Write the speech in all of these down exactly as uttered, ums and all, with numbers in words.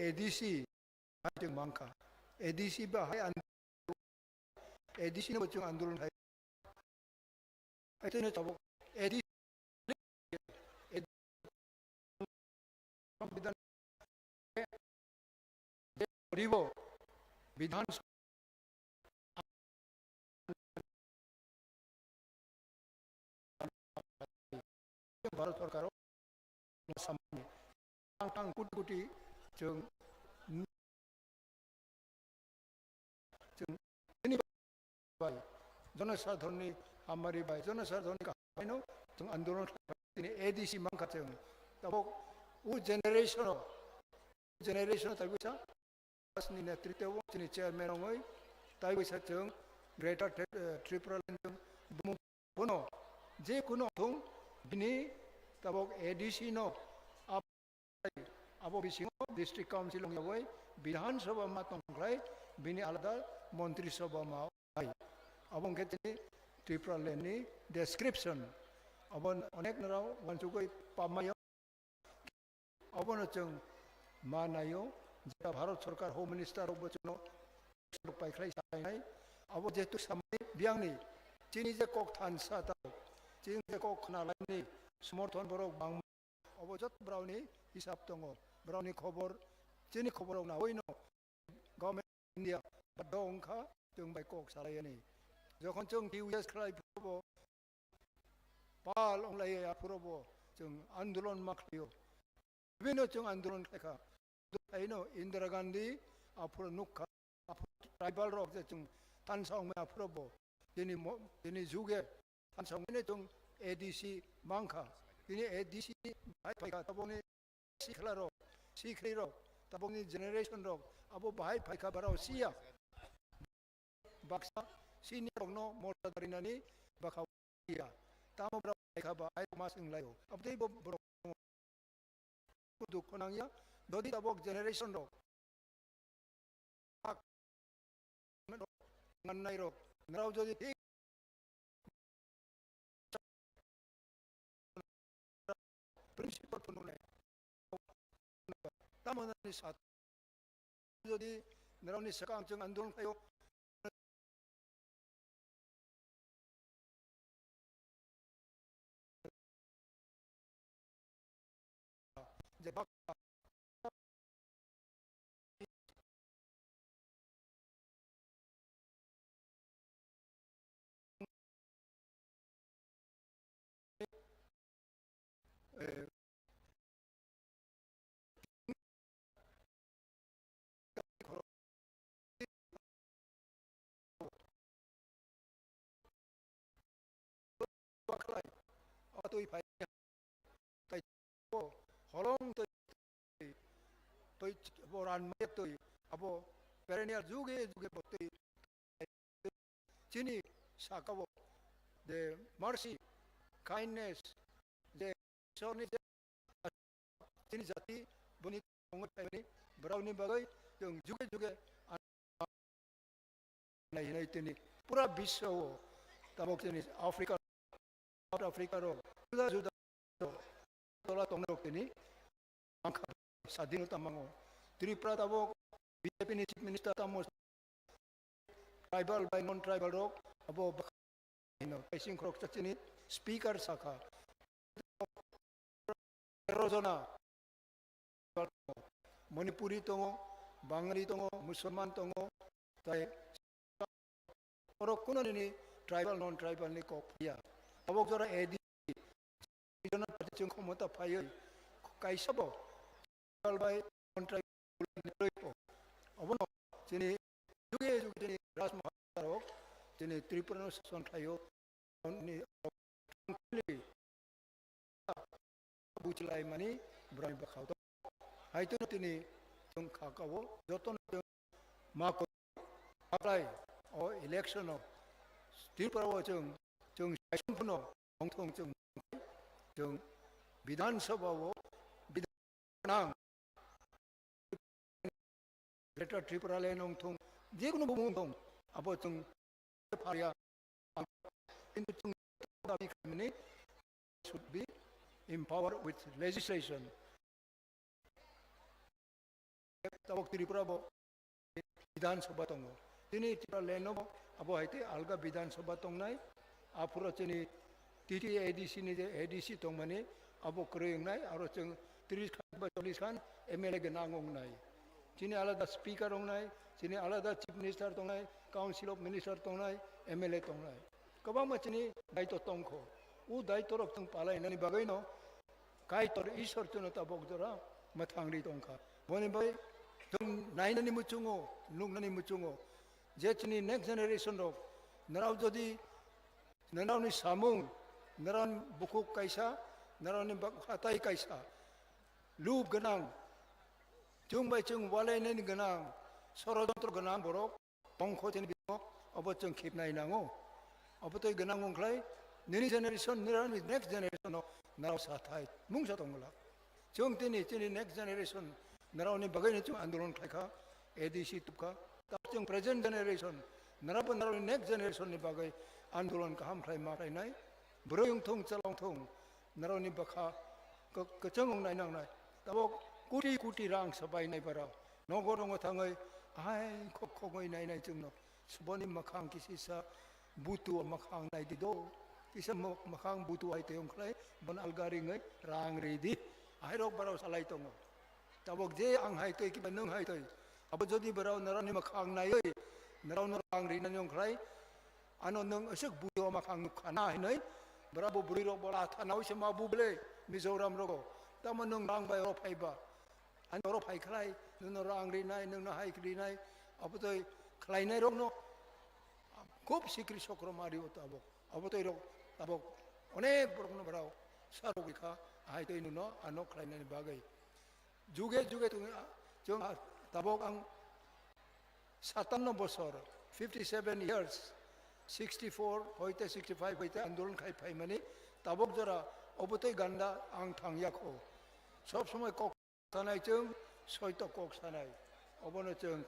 A D C hai chwng mankha. A D C ba hai an-, A D C no bo chwng andolon khai. Haitino tabuk A D C Bidhan Sabha Bidhan Bharat Sarkar o samani tang tang kuti kuti chwng, chwng bini bai, jonosadharonni hamari bai, jonosadharonni kaham bai no chwng andolon khlai tini A D C mankha chwng. Tabuk o generation o, generation o taibo sa ni netritwo chini chairman wngwi taibo sa chwng Greater Tri-, eh, Tripura Land chwng bumung bono je kuno thung bini tabuk A D C no abo bisingo District Council wngyawi Bidhan Sabha ma tongkhlai, bini alada Montri Sabha ma hai. Abo hwnkhe tini Tripura Land ni description. Abo onek norok uansugwi pamaio. Abono chwng ma naio, jeta Bharat Sarkar Home Minister rokbo chwngno paikhlai salainai. Abo jehetu samani biyangni chini je kok thansa tao, chini je kok khna laini somorthon borok bang Obo joto borokni hisab tongo, borokni khobor, chini khobor rok nawi no Government of India ba dong wngkha chwng bai kok salai yani. Jokhon chwng T U S khlai phurobo pal onglai ya phurobo chwng andolon ma khlaio. Bibino chwng andolon khlaikha. Haino Indira Gandhi aphuru nukha, aphuru tribal rok je chwng thansa wngmani aphuru bo chini mo-, chini juge thansa wngmani chwng A D C mankha. Chini A D C hai phaikha tabukni sikla rok, sikri rok, tabukni generation rok abo bahai phaikha barao siya. Baksa senior rokno morjada rinani bwkha ya. Tamo borok khaikha ba ai ma swnglaio. Abotwi bo borok dukho nangya. Jodi tabok generation rok hak mannai rok, narao jodi thik principle phunuknai. Tamo nani sat jodi narao ni swkang chwng andolon khaio, je bak Bakhlai, o twi phai, tai bo holong twi, twi bo ranmaya twi, abo perennial juge juge bo twi chini saka o je mercy, kindness, je Ishwarni je chini jati boni tongo thaimani borokni bagwi chwng juge juge nai hinwi tini pura biswa o tabok chini Africa, South Africa rok juda juda tola tongnai rok tini ang kha sadinota mango. Tripura tabok B J P ni Chief Minister tamo tribal bai non tribal rok abo bwkha hino kaising khoroksa chini speaker sakha. Tero jona Manipuri tongo, Bangali tongo, Musulman tongo, tai oro kuno nini tribal non tribal ni kok phiya. Tabok jora A D regional party chwng khomota phaiwi kaisa bo tribal bai non tribal ni roi po. Obono chini juge juge chini Raj Maharaja rok chini Tripura no sason khlaio. Ni buchilaimani borokni bwkhao tongo. Haitino tini chwng kha kao jotono chwng ma kok-, maklai o election o Tripura o chwng, chwng saisong phano wngthong chwng, chwng Bidhan Sabha o Bidhan nang Greater Tripura Land wngthong, jekunu bumung wngthong, abo chwng pharia, kintu chwng dabi khaimani should be empowered with legislation. tabok Tripura bo Bidhan Sabha tongo. Chini Tripura land no abo hai tei alga Bidhan Sabha tongnai. Aphuru chini T T A D C ni je A D C tongmani abo kwrwi wngnai, aro chwng tris khan ba chollis khan M L A gwnang wngnai. Chini alada speaker wngnai, chini alada chief minister tongnai, council of minister tongnai, M L A tongnai. Kwbangma chini daitw tongkho. O daitw rok chwng palainani bagwino Kaitor Ishwar chwngno tabok jora mwthangri tongkha. Boni bai chwng nainani muchungo, nuknani muchungo, je chini next generation rok, nrao jodi nrao ni samung, nrao ni bukhuk kaisa, nrao ni bak-, hatai kaisa, lub gwnang, chwng bai chwng walainani gwnang, sorojontro gwnang borok, tongkho chini bisingo obo chwng khibnai nango. Obo tei gwnang wngkhlai nini generation, nini next generation no narao sathai mungsa tongwla. Chwng tini chini next generation narao ni bagwi no chwng andolon khlaikha, A D C tubkha. Ta chwng present generation narao bo narao ni next generation ni bagwi andolon kaham khlai ma khlainai. Bwrwi wngthung, chwla wngthung, narao ni bwkha kwk-, kwchwng wngnai nangnai. Tabok koti koti rang swbainai barao. Nogo rongo thangwi hai khok khogwi nainai chwngno. Suboni mwkhang kisisa butu o mwkhang naidi do. Kisa mo-, mwkhang butu hai tei wngkhlai bon alga ringwi rang ridi. Ahairok barao salai tongo. Tabok je ang hai twi kiba nwng hai twi. Abo jodi barao narao ni mwkhang naiwi narao no rang rinani wngkhlai, ano nwng aswk bujo ma khang nukha na hinwi, bwrabo bwrwi rok bo la thana wi se ma bu ble Mizoram rogo. Tamo nwng rang bai oro phai ba. Ani oro phai khlai, nwngno rang rinai, nwngno hai rinai, abo toi khlainai rokno khub sikri sokro ma rio tabok. Abo toi rok tabok onek borokno bwrao sarogwi kha, hai toi nwngno ano khlainani bagwi. Juge juge tong-, chwng tabok ang satanno bosor, fifty seven years, sixty four hoite sixty five hoite andolon khai phaimani, tabok jora obotwi ganda ang thangya kho. Sob somoi kok sanai chwng, soito kok sanai. Obono chwng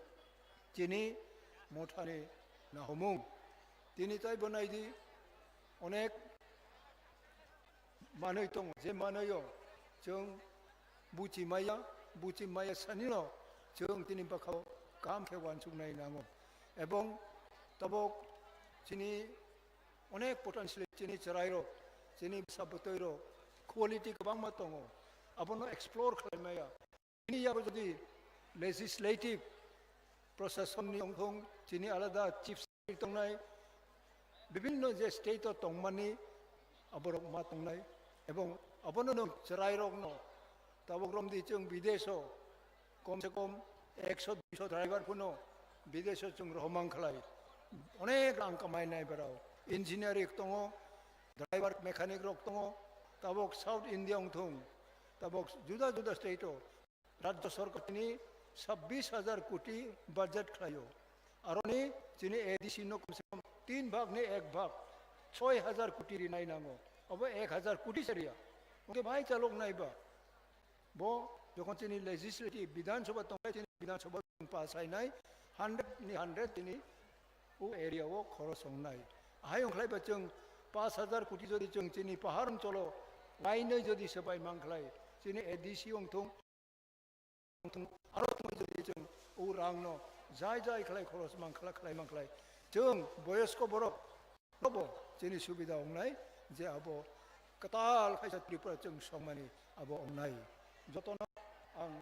chini mothani nahomung. Tini taibo naidi, onek manwi tongo, je manwio chwng buchi maya, buchi maya sanino chwng tini bwkhao kaham khe uansuknai nango. Ebong tabok chini onek potential chini chwrairok, chini bwsa bwtwirok quality kwbangma tongo, abono explore khlai maya. Chini yago jodi legislative procession ni wngthung, chini alada chief secretary tongnai, bibinno je state o tongmani aborok ma tongnai, ebong abono nwng chwrairokno tabok romdi chwng bidesh o kom se kom ekso duiso driver phano bidesh o chwng rohormang khlai, onek rang kamainai borok, engineer rok tongo, driver mechanic rok tongo, tabok South India wngthung, tabok juda juda state o Rajya Sarkar tini sabbish hajar koti budget khlaio. Aroni chini A D C no komse kom tin bhag ni ek bhag, choi hajar koti rinai nango. Abo ek hajar koti se riya. Oke bhai chalok nai ba. Bo jokhon chini legislative Bidhan Sabha tongnai, chini Bidhan Sabha pass ainai, hundred ni hundred chini o area o khoros ongnai. Ahai ongkhlai ba chwng pash hajar koti jodi chwng chini pahar oncholo wainwi jodi swbai mankhlai, chini A D C wngthung, aro tongwi jodi chwng o rangno jai jai khlai khoros mankhlai, khlai mankhlai. Chwng boyosko borok nobo chini subida ongnai je abo kwtal khaisa Tripura chwng songmani abo ongnai. Jotono ang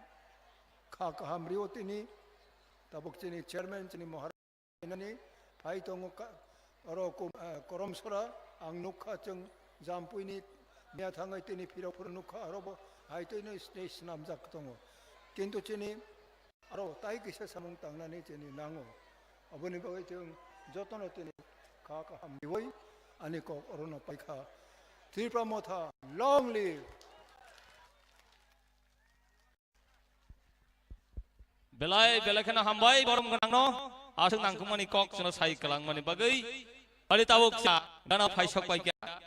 kha kaham rio tini tabuk chini chairman chini Maharaj nani phai tongo ka-, oro kom-, eh, Koromsora ang nukha chwng Jampuini miya thangwi tini phirok phuru nukha orobo hai twi stage swnamjak tongo. Kintu chini aro tai kisa samung tangnani chini nango. Aboni bagwi chwng jotono tini kha kaham riwi ani kok orono paikha. Tripura Motha, long live! Belai belai kheno hambai borom gwnangno, aswk nangkukmani kok chwngno sai kwlangmani bagwi. Ari tabuk sa gana phaisok bai kha.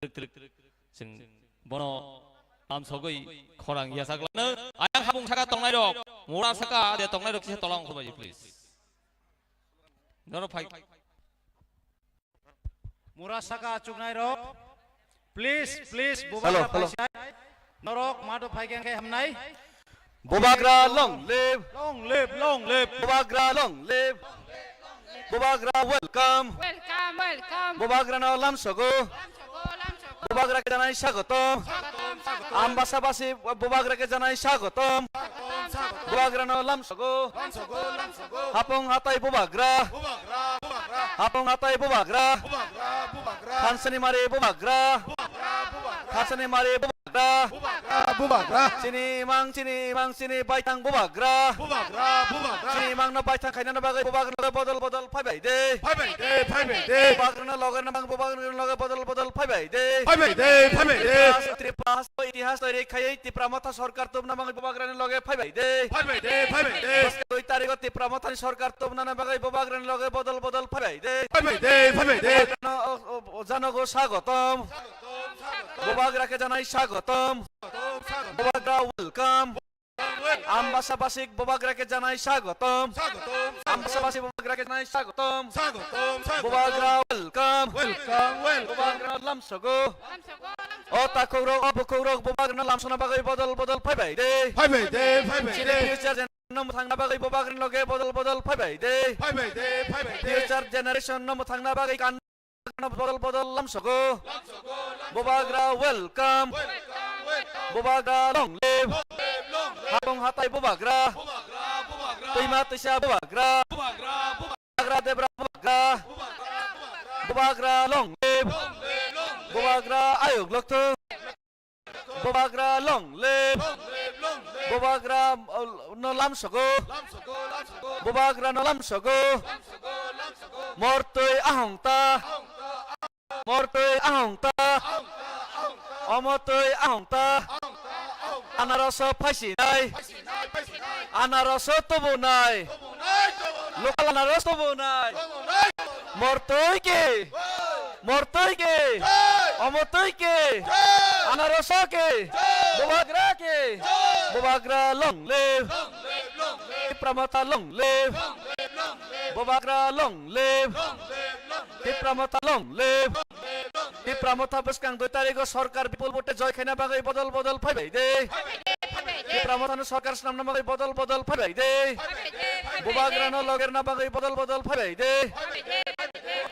Twrwk twrwk chwng bono amsogwi khorang yachaklano. Ayang habung saka tongnairok, mura saka de tongnairok kisa tola ongkhorbaidi, please. Norok phai. Mura saka achuknairok, please, please, bubagra hello, hello. Phaisai. Norok mato phaikhe hamnai. Bubagra long live. Long live, long live. Bubagra long live. Bubagra welcome. Welcome, welcome. Bubagrano lamsogo. Lamsogo, lamsogo. Bubagra khe janai swagotom. Swagotom, swagotom. Ambasabasi Bubagra khe janai swagotom. Swagotom, swagotom. Bubagrano lamsogo. Lamsogo, lamsogo. Hapung hatai Bubagra. Bubagra, Bubagra. Hapung hatai Bubagra. Bubagra, Bubagra. Thansani mari Bubagra. Bubagra, Bubagra. Thansani mari Bubagra. Bubagra, Bubagra. Chini imang, chini imang, chini baithang Bubagra. Bubagra, Bubagra. Chini imangno baithang khainani bagwi Bubagrano loge bodol bodol phaibai de. Phaibai de, phaibai de. Bubagrano loge nang Bubagrano loge bodol bodol phaibai de. Phaibai de, phaibai de. Tripura hasto, Tripura hasto itihas toiri khaiwi Tipra Motha sorkar tubna bagwi Bubagrani loge phaibai de. Phaibai de, phaibai de. Bwskang dui tarikho Tipra Mothani sorkar tubnani bagwi Bubagrani loge bodol bodol phaibai de. Phaibai de, phaibai de. Bubagrano o, o, o janogo swagotom. Bubagra khe janai swagotom. Bubagra welcome. Ambasabasik Bubagra khe janai swagotom. Ambasabasik Bubagra khe janai swagotom. Bubagra welcome. Welcome, welcome. Bubagra lamsogo. O takhukrok, o bukhukrok Bubagrano lamsona bagwi bodol bodol phaibai de. Phaibai de, phaibai de. Chini future generation no mwthangna bagwi Bubagrani loge bodol bodol phaibai de. Phaibai de, phaibai de. Future generation no mwthangna bagwi kan bodol bodol lamsogo. Bubagra welcome. Bubagra long live. Hapung hatai Bubagra. Twima twisa Bubagra. Bubagra debra Bubagra. Bubagra long live. Bubagra ayuk lokthung. Bubagra long live. Bubagra, uh, no lamsogo. Bubagra no lamsogo. Mortwi ahongta. Mortwi ahongta. Omotwi ahongta. Anaroso phaisinai. Anaroso tubunai. Lokal anaros tubunai. Mortwi ki. Mortwi ki. Omotwi ki. Anaroso ki. Bubagra ki. Bubagra long live. Tipra Motha long live. Bubagra long live. Tipra Motha long live. Tipra Motha bwskang dui tarikho sorkar bipul vote joy khaina bagwi bodol bodol phaibai de. Tipra Mothano sorkar swnamna bagwi bodol bodol phaibai de. Bubagrano logerna bagwi bodol bodol phaibai de.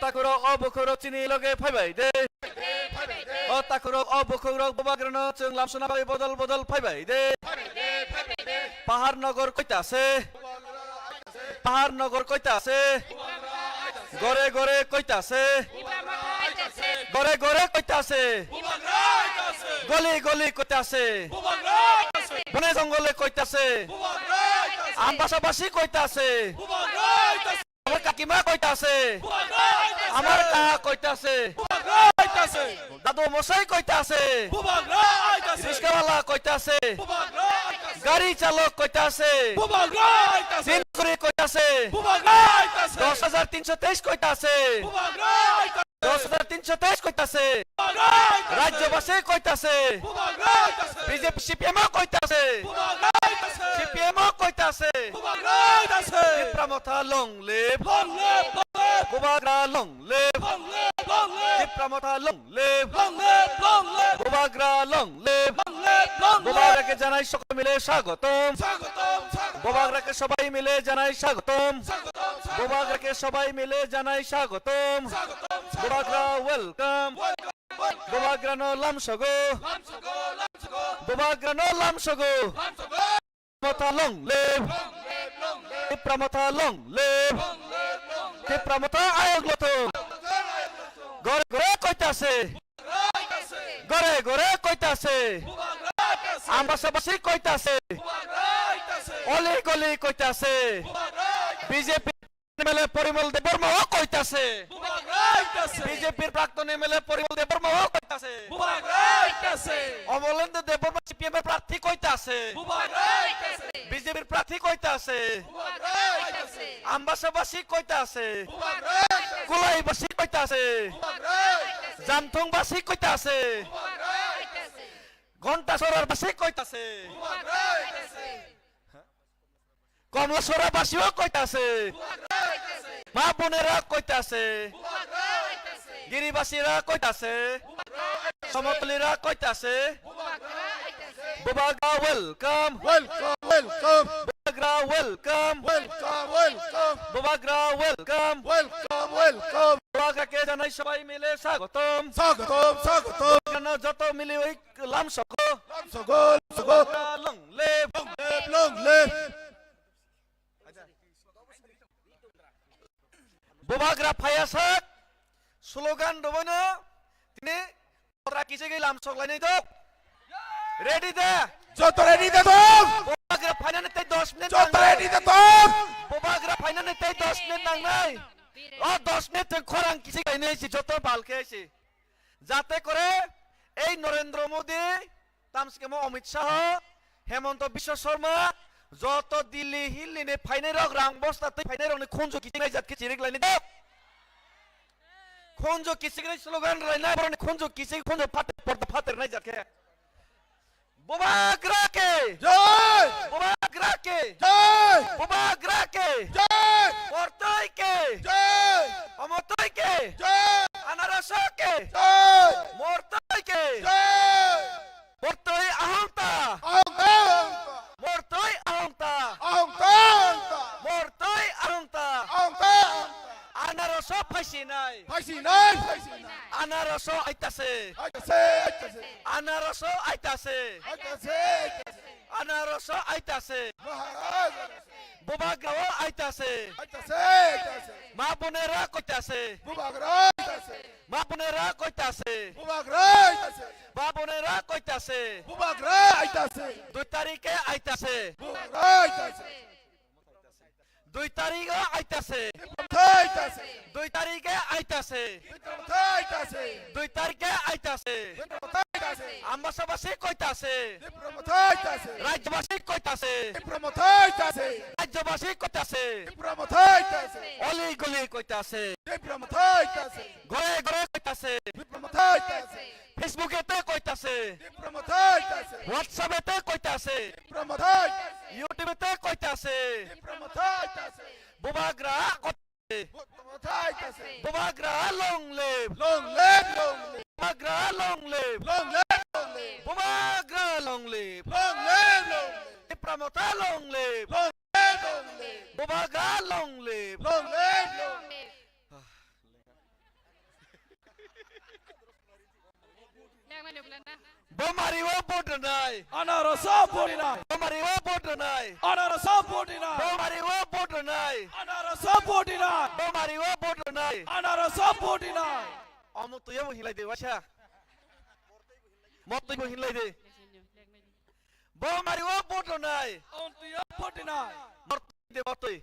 Takhukrok o bukhukrok chini loge phaibai de. O takhukrok o bukhukrok Bubagrano chwng lamsona bagwi bodol bodol phaibai de. Pahar Nogor koita se. Pahar Nogor koita se. Gore gore koita se. Gore gore koita se. Goli goli koita se. Bone jongole koita se. Ambasabasi koita se. Amar kakima koita se. Amar ka koita se. Dadu mosai koita se. Riskawala koita se. Gari chalok koita se. Tin kuri koita se. Dos hajar tinso teis koita se. Dos hajar tinso teis koita se. Rajyabasi koita se. B J P C P M o koita se. C P M o koita se. Tipra Motha long live. Bubagra long live. Tipra Motha long live. Bubagra long live. Bubagra ke janai sokai mile swagotom. Bubagra ke sobai mile janai swagotom. Bubagra ke sobai mile janai swagotom. Bubagra welcome. Bubagrano lamsogo. Bubagrano lamsogo. Motha long live. Tipra Motha long live. Tipra Motha ayok lothung. Gore gore koita se. Gore gore koita se. Ambasabasi koita se. Oli goli koita se. B J P M L A Porimol Debbarma o koita se. B J P prakton M L A Porimol Debbarma o koita se. Omolendra Debbarma C P M er prarthi koita se. B J P prarthi koita se. Ambasabasi koita se. Kulaibasi koita se. Jamthungbasi koita se. Ghontasorarbasi koita se. Komlasora basio koita se. Ma bonera koita se. Giribasira koita se. Somotolira koita se. Bubagra welcome. Welcome. Welcome. Bubagra welcome. Welcome, welcome. Bubagra welcome. Welcome, welcome. Bubagra ke janai sabai mile swagotom. Swagotom, swagotom. Bubagrano joto mili oi lam sogo. Lam sogo, lam sogo. Bubagra long live. Long live, long live. Bubagra phaiya sak, slogan rwbaino tini kotra kichigwi lamsok lainai do. Ready da? Joto ready da tong? Bubagra phainani tei dos minute nangnai. Joto ready da tong? Bubagra phainani tei dos minute nangnai. O dos minute tong khorang kichigwi lainai si joto balkhe si. Jate kore ei Narendra Modi, tamsikemo Amit Shah, Hemanta Biswa Sharma, joto Delhi Hilli ni phainai rok rang bosta tei phainai rok ni khunju kiching nai jat khe chirik lainai do. Khunju kiching nai slogan lainai borok ni khunju kiching khunju phater porda phater nai jat khe. Bubagra ke! Jai! Bubagra ke! Jai! Bubagra ke! Jai! Mortoi ke! Jai! Omotoi ke! Jai! Anaraso ke! Jai! Mortoi ke! Jai! Mortoi ahongta! Ahongta! Mortoi ahongta! Ahongta! Mortoi ahongta! Ahongta! Anaraso phaisinai! Phaisinai! Phaisinai! Anaraso aitase! Aitase! Aitase! Anaraso aitase! Aitase! Aitase! Anaraso aitase! Maharaj! Bubagra o aitase! Aitase! Aitase! Ma bonera koitase! Bubagra aitase! Ma bonera koitase! Bubagra aitase! Ma bonera koitase! Bubagra aitase! Dui tarike aitase! Bubagra aitase! Dui tarikh o aitase. Tipra Motha aitase. Dui tarikh e aitase. Tipra Motha aitase. Dui tarikh e aitase. Tipra Motha aitase. Ambasabasi koitase. Tipra Motha aitase. Rajyabasi koitase. Tipra Motha aitase. Rajyabasi koitase. Tipra Motha aitase. Oli goli koitase. Tipra Motha aitase. Gore gore koitase. Tipra Motha aitase. Facebook ete koitase. Tipra Motha aitase. WhatsApp ete koitase. Tipra Motha aitase. YouTube ete koitase. Tipra Motha aitase. Bubagra koitase. Tipra Motha aitase. Bubagra long live. Long live, long live. Bubagra long live. Long live, long live. Bubagra long live. Long live, long live. Tipra Motha long live. Long live, long live. Bubagra long live. Long live, long live. Bomari o vote rwnai. Anarasa vote rwnai. Bomari o vote rwnai. Anarasa vote rwnai. Bomari o vote rwnai. Anarasa vote rwnai. Bomari o vote rwnai. Anarasa vote rwnai. Omo tuiya bo hinlai de waisa. Mo tui bo hinlai de. Bomari o vote rwnai. Omo tuiya vote rwnai. Mor tui de mor tui.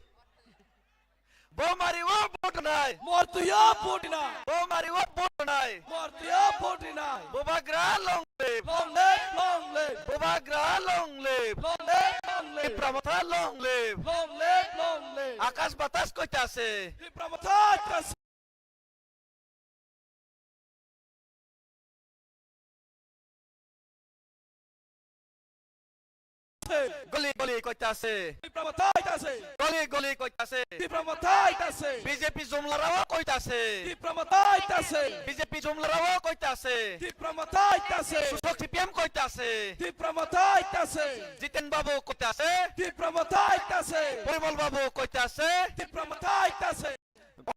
Bomari o vote rwnai. Mor tuiya vote rwnai. Bomari o vote rwnai. Mor tuiya vote rwnai. Bubagra long live. Long live, long live. Bubagra long live. Long live, long live. Tipra Motha long live. Long live, long live. Akash batas koitase. Tipra Motha aitase. Goli goli koitase. Tipra Motha aitase. Goli goli koitase. Tipra Motha aitase. B J P jumlarao koitase. Tipra Motha aitase. B J P jumlarao koitase. Tipra Motha aitase. Susok C P M koitase. Tipra Motha aitase. Jiten Babu koitase. Tipra Motha aitase. Porimol Babu koitase. Tipra Motha aitase.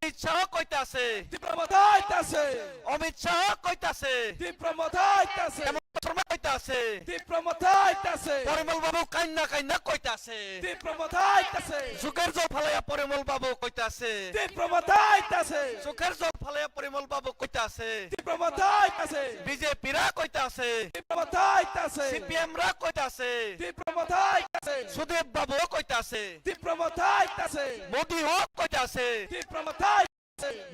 Amit Shah koitase. Tipra Motha aitase. Amit Shah koitase. Tipra Motha aitase. Hemanta Sharma koitase. Tipra Motha aitase. Porimol Babu kainna kainna koitase. Tipra Motha aitase. Suker jol phalaya Porimol Babu koitase. Tipra Motha aitase. Suker jol phalaya Porimol Babu koitase. Tipra Motha aitase. B J P ra koitase. Tipra Motha aitase. C P M ra koitase. Tipra Motha aitase. Sudip Babu koitase. Tipra Motha aitase. Modi hok koitase. Tipra Motha aitase.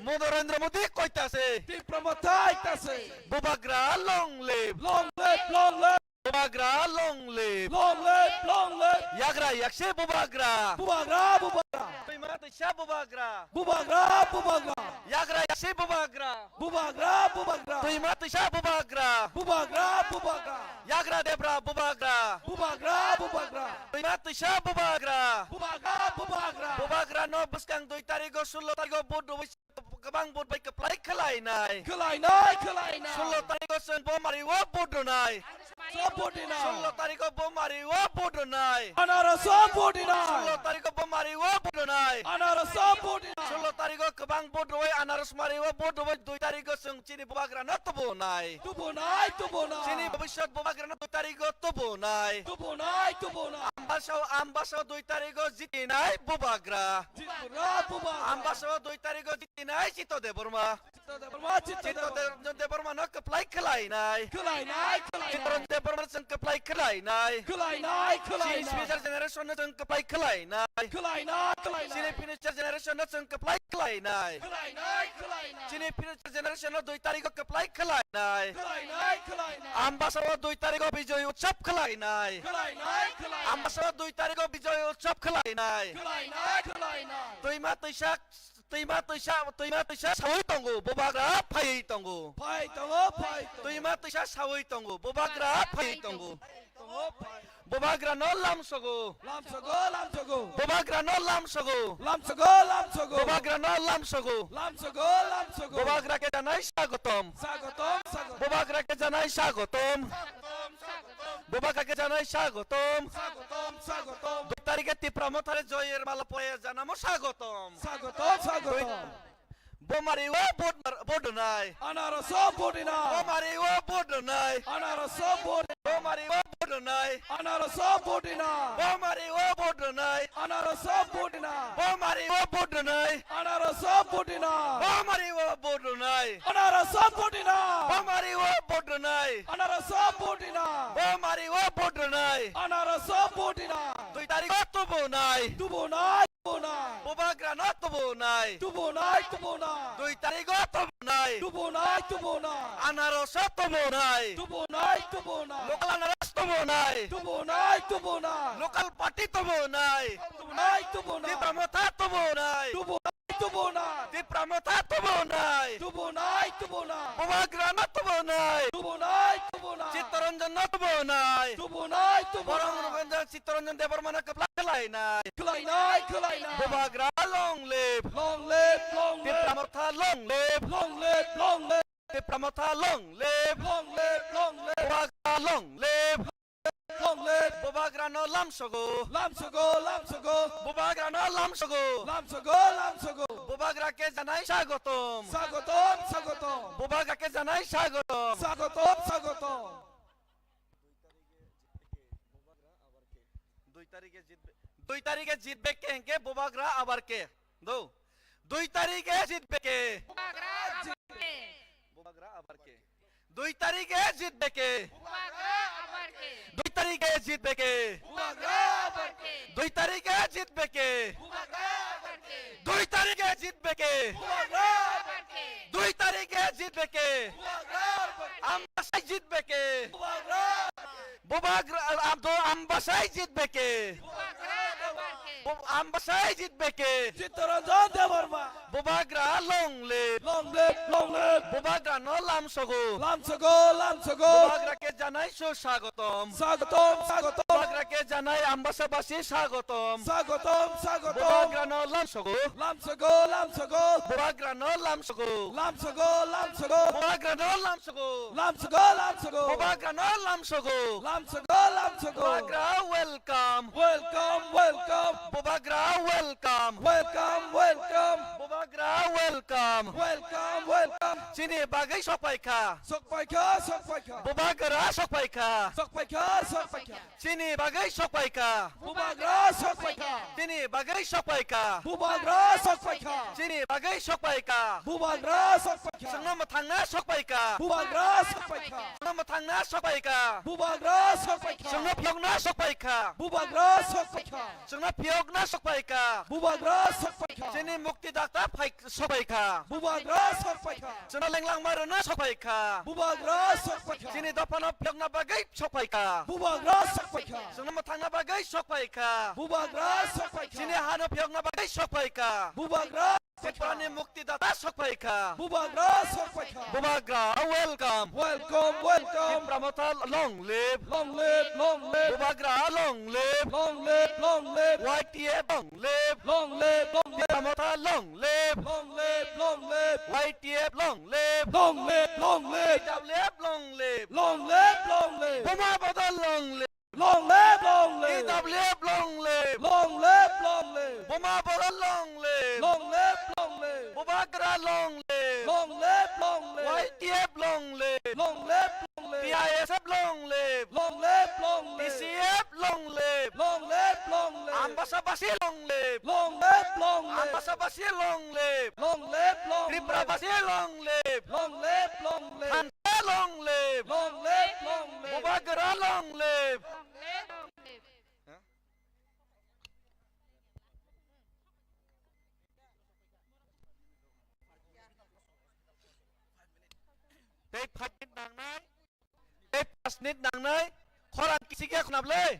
Mo Narendra Modi koitase. Tipra Motha aitase. Bubagra long live. Long live, long live. Bubagra long live. Long live, long live. Yagra yaksi Bubagra. Bubagra, Bubagra. Tuima tuisa Bubagra. Bubagra, Bubagra. Yagra yaksi Bubagra. Bubagra, Bubagra. Tuima tuisa Bubagra. Bubagra, Bubagra. Yagra debra Bubagra. Bubagra, Bubagra. Tuima tuisa Bubagra. Bubagra, Bubagra. Bubagra no bwskang dui tarigo, sullo tarigo vote rwui kwbang vote bai kwplai khwlainai. Khwlainai, khwlainai. Sullo tarigo chwng Bomari o vote rwnai. Anaroso vote rinai. Sullo tarikh o Bomari o vote rinai. Anaroso vote rinai. Sullo tarikh o Bomari o vote rinai. Anaroso vote rinai. Sullo tarikh o kwbang vote rwi Anaros mari o vote rwi dui tarikh o chwng chini Bubagra no tubunai. Tubunai, tubunai. Chini bobiswt Bubagra no dui tarikh o tubunai. Tubunai, tubunai. Ambasa o, Ambasa o dui tarikh o jitinai Bubagra. Jitinai Bubagra. Ambasa o dui tarikh o jitinai Chitto Debbarma. Chitto Debbarma, Chitto Chitto Debbarma. De-, Debbarma no kwplai khwlainai. Khwlainai, khwlainai. Chitto Debbarma no chwng kwplai khwlainai. Khwlainai, khwlainai. Chini future generation no chwng kwplai khwlainai. Khwlainai, khwlainai. Chini future generation no chwng kwplai khwlainai. Khwlainai, khwlainai. Chini future generation no dui tarikh o kwplai khwlainai. Khwlainai, khwlainai. Ambasa o dui tarikh o Bijoy Utsav khwlainai. Khwlainai, khwlainai. Ambasa o dui tarikh o Bijoy Utsav khwlainai. Khwlainai, khwlainai. Twima twisa Twima twisa, twima twisa sawi tongo, Bubagra phaiwi tongo. Phai tongo, phai tongo. Twima twisa sawi tongo, Bubagra phaiwi tongo. Tongo, phai. Bubagra no lamsogo. Lamsogo, lamsogo. Bubagra no lamsogo. Lamsogo, lamsogo. Bubagra no lamsogo. Lamsogo, lamsogo. Bubagra khe janai swagotom. Swagotom, swagotom. Bubagra khe janai swagotom. Swagotom, swagotom. Bubagra khe janai swagotom. Swagotom, swagotom. Dui tarikhe Tipra Motha re joyer mala poya janamo swagotom. Swagotom, swagotom. Dui-, Bomari o vote mar-, vote rwnai. Anaroso vote rwnai. Bomari o vote rwnai. Anaroso vote. Bomari o vote rwnai. Anaroso vote rwnai. Bomari o vote rwnai. Anaroso vote rwnai. Bomari o vote rwnai. Anaroso vote rwnai. Bomari o vote rwnai. Anaroso vote rwnai. Bomari o vote rwnai. Anaroso vote rwnai. Bomari o vote rwnai. Anaroso vote rwnai. Dui tarikh o tubunai. Tubunai, tubunai. Bubagra no tubunai. Tubunai, tubunai. Dui tarikh o tubunai. Tubunai, tubunai. Anaros o tubunai. Tubunai, tubunai. Local Anaros tubunai. Tubunai, tubunai. Local party tubunai. Tubunai, tubunai. Tipra Motha tubunai. Tubunai, tubunai. Tipra Motha tubunai. Tubunai, tubunai. Bubagra no tubunai. Tubunai, tubunai. Chittaranjan no tubunai. Tubunai, tubunai. Borong Ranjan Chittaranjan Debbarma no kwplai khwlainai. Khwlainai, khwlainai. Bubagra long live. Long live, long live. Tipra Motha long live. Long live, long live. Tipra Motha long live. Long live, long live. Bubagra long live. Long live. Bubagra no lamsogo. Lamsogo, lamsogo. Bubagra no lamsogo. Lamsogo, lamsogo. Bubagra khe janai swagotom. Swagotom, swagotom. Bubagra khe janai swagotom. Swagotom, swagotom. Dui tarikhe jitbe, dui tarikhe jitbe khe hwnkhe Bubagra abar khe. Do. Dui tarikhe jitbe khe. Bubagra abar khe. Bubagra abar khe. Dui tarikhe jitbe khe. Bubagra abar khe. Dui tarikhe jitbe khe. Bubagra abar khe. Dui tarikhe jitbe khe. Bubagra abar khe. Dui tarikhe jitbe khe. Bubagra abar khe. Dui tarikhe jitbe khe. Bubagra abar khe. Ambasai jitbe khe. Bubagra abar khe. Bubagra, am, do, Ambasai jitbe khe. Bubagra abar khe. Bu-, Ambasai jitbe khe. Chittaranjan Debbarma. Bubagra long live. Long live, long live. Bubagra no lamsogo. Lamsogo, lamsogo. Bubagra khe janai su swagotom. Swagotom, swagotom. Bubagra khe janai Ambasabasi swagotom. Swagotom, swagotom. Bubagra no lamsogo. Lamsogo, lamsogo. Bubagra no lamsogo. Lamsogo, lamsogo. Bubagra no lamsogo. Lamsogo, lamsogo. Bubagra no lamsogo. Lamsogo, lamsogo. Bubagra welcome. Welcome, welcome. Bubagra welcome. Welcome, welcome. Bubagra welcome. Welcome, welcome. Chini bagwi sokpaikha. Sokpaikha, sokpaikha. Bubagra sokpaikha. Sokpaikha, sokpaikha. Chini bagwi sokpaikha. Bubagra sokpaikha. Chini bagwi sokpaikha. Bubagra sokpaikha. Chini bagwi sokpaikha. Bubagra sokpaikha. Chwngno mwthangna sokpaikha. Bubagra sokpaikha. Chwngno mwthangna sokpaikha. Bubagra sokpaikha. Chwngno phiyokna sokpaikha. Bubagra sokpaikha. Chwngno phiyokna sokpaikha. Bubagra sokpaikha. Chini muktidakta phai-, sokpaikha. Bubagra sokpaikha. Chwngno lenglangma rwna sokpaikha. Bubagra sokpaikha. Chini dophano phiyokna bagwi sokpaikha. Bubagra sokpaikha. Chwngno mwthangna bagwi sokpaikha. Bubagra sokpaikha. Chini hano phiyokna bagwi sokpaikha. Bubagra Tiprani muktidata sokpaikha. Bubagra sokpaikha. Bubagra, welcome. Welcome, welcome. Tipra Motha, long live. Long live, long live. Bubagra, long live. Long live, long live. Y T F, long live. Long live, long live. Tipra Motha long live. Long live, long live. Y T F long live. Long live, long live. T W F long live. Long live, long live. Buma Bodol long live. Long live, long live. T W F long live. Long live, long live. Buma Bodol long live. Long live, long live. Bubagra long live. Long live, long live. Y T F long live. Long live, long live. T I S F long live. Long live, long live. T C F long live. Long live, long live. Ambasabasi long live. Long live, long live. Ambasabasi long live. Long live, long live. Triprabasi long live. Long live, long live. Thansa long live. Long live, long live. Bubagra long live. Tei five minute nangnai. Tei paanch minute nangnai. Khorang kisikya khunable.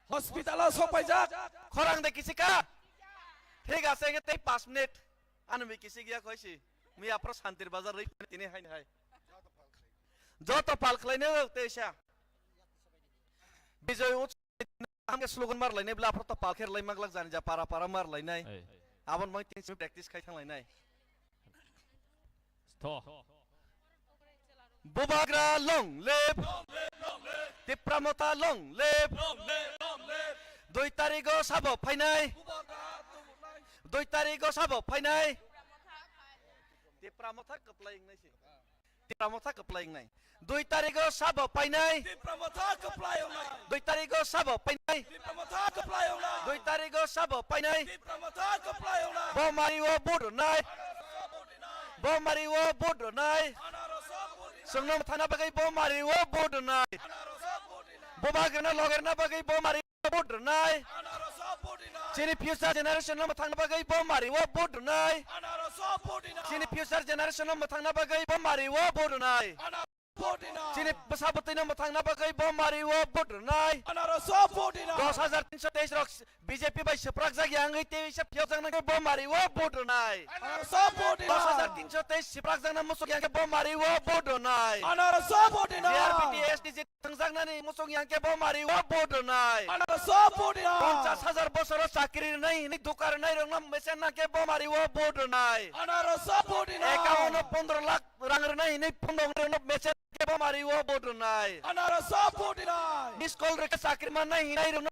Hospital o sopaijak. Khorang de kisika. Thik ase, tei paanch minute. Ano mi kisikya khoisi. Mi apro Santir Bazar rwi tini haini hai. Joto pal khlainai teisa. Bijoy Utsav Hamke slogan mar lainai bla, aphro to palkher lai maglak jani ja para para mar lainai. Ei. Abon mai tin simi practice khai thang lainai. Stho. Bubagra long live. Tipra Motha long live. Dui tarigo sabo phainai. Dui tarigo sabo phainai. Tipra Motha kwplai wngnai se. Tipra Motha kwplai wngnai. Dui tarigo sabo painai. Tipra Motha kwplai wngnai. Dui tarigo sabo painai. Tipra Motha kwplai wngnai. Dui tarigo sabo painai. Tipra Motha kwplai wngnai. Bo mari o vote rwnai. Bo mari o vote rwnai. Chwngno thana bagwi bo mari o vote rwnai. Bubagrano logerna bagwi bo mari vote rwnai. Chini future generation no mwthangna bagwi bo mari o vote rwnai. Chini future generation no mwthangna bagwi bo mari o vote rwnai. Chini bwsa bwtwi no mwthangna bagwi bo mari o vote rwnai. Dos hajar tinso teis rok B J P bai swprak jak ya wngwi tei se phiyok jak nangkhe bo mari o vote rwnai. Dos hajar tinso teis swprak jak na muchuk ya khe bo mari o vote rwnai. G R P T S T J thwngjaknani muchung yang khe bo mari o vote rwnai. Anarso vote rwnai. Ponchas hajar bosoro chakri rwnai hwnwi duka rwnai rokno mesen na khe bo mari o vote rwnai. Anarso vote rwnai. Account o pondro lakh rang rwnai hwnwi phone rokno mesen na khe bo mari o vote rwnai. Anarso vote rwnai. Miss call rwkhe chakri mannai hwnwi rokno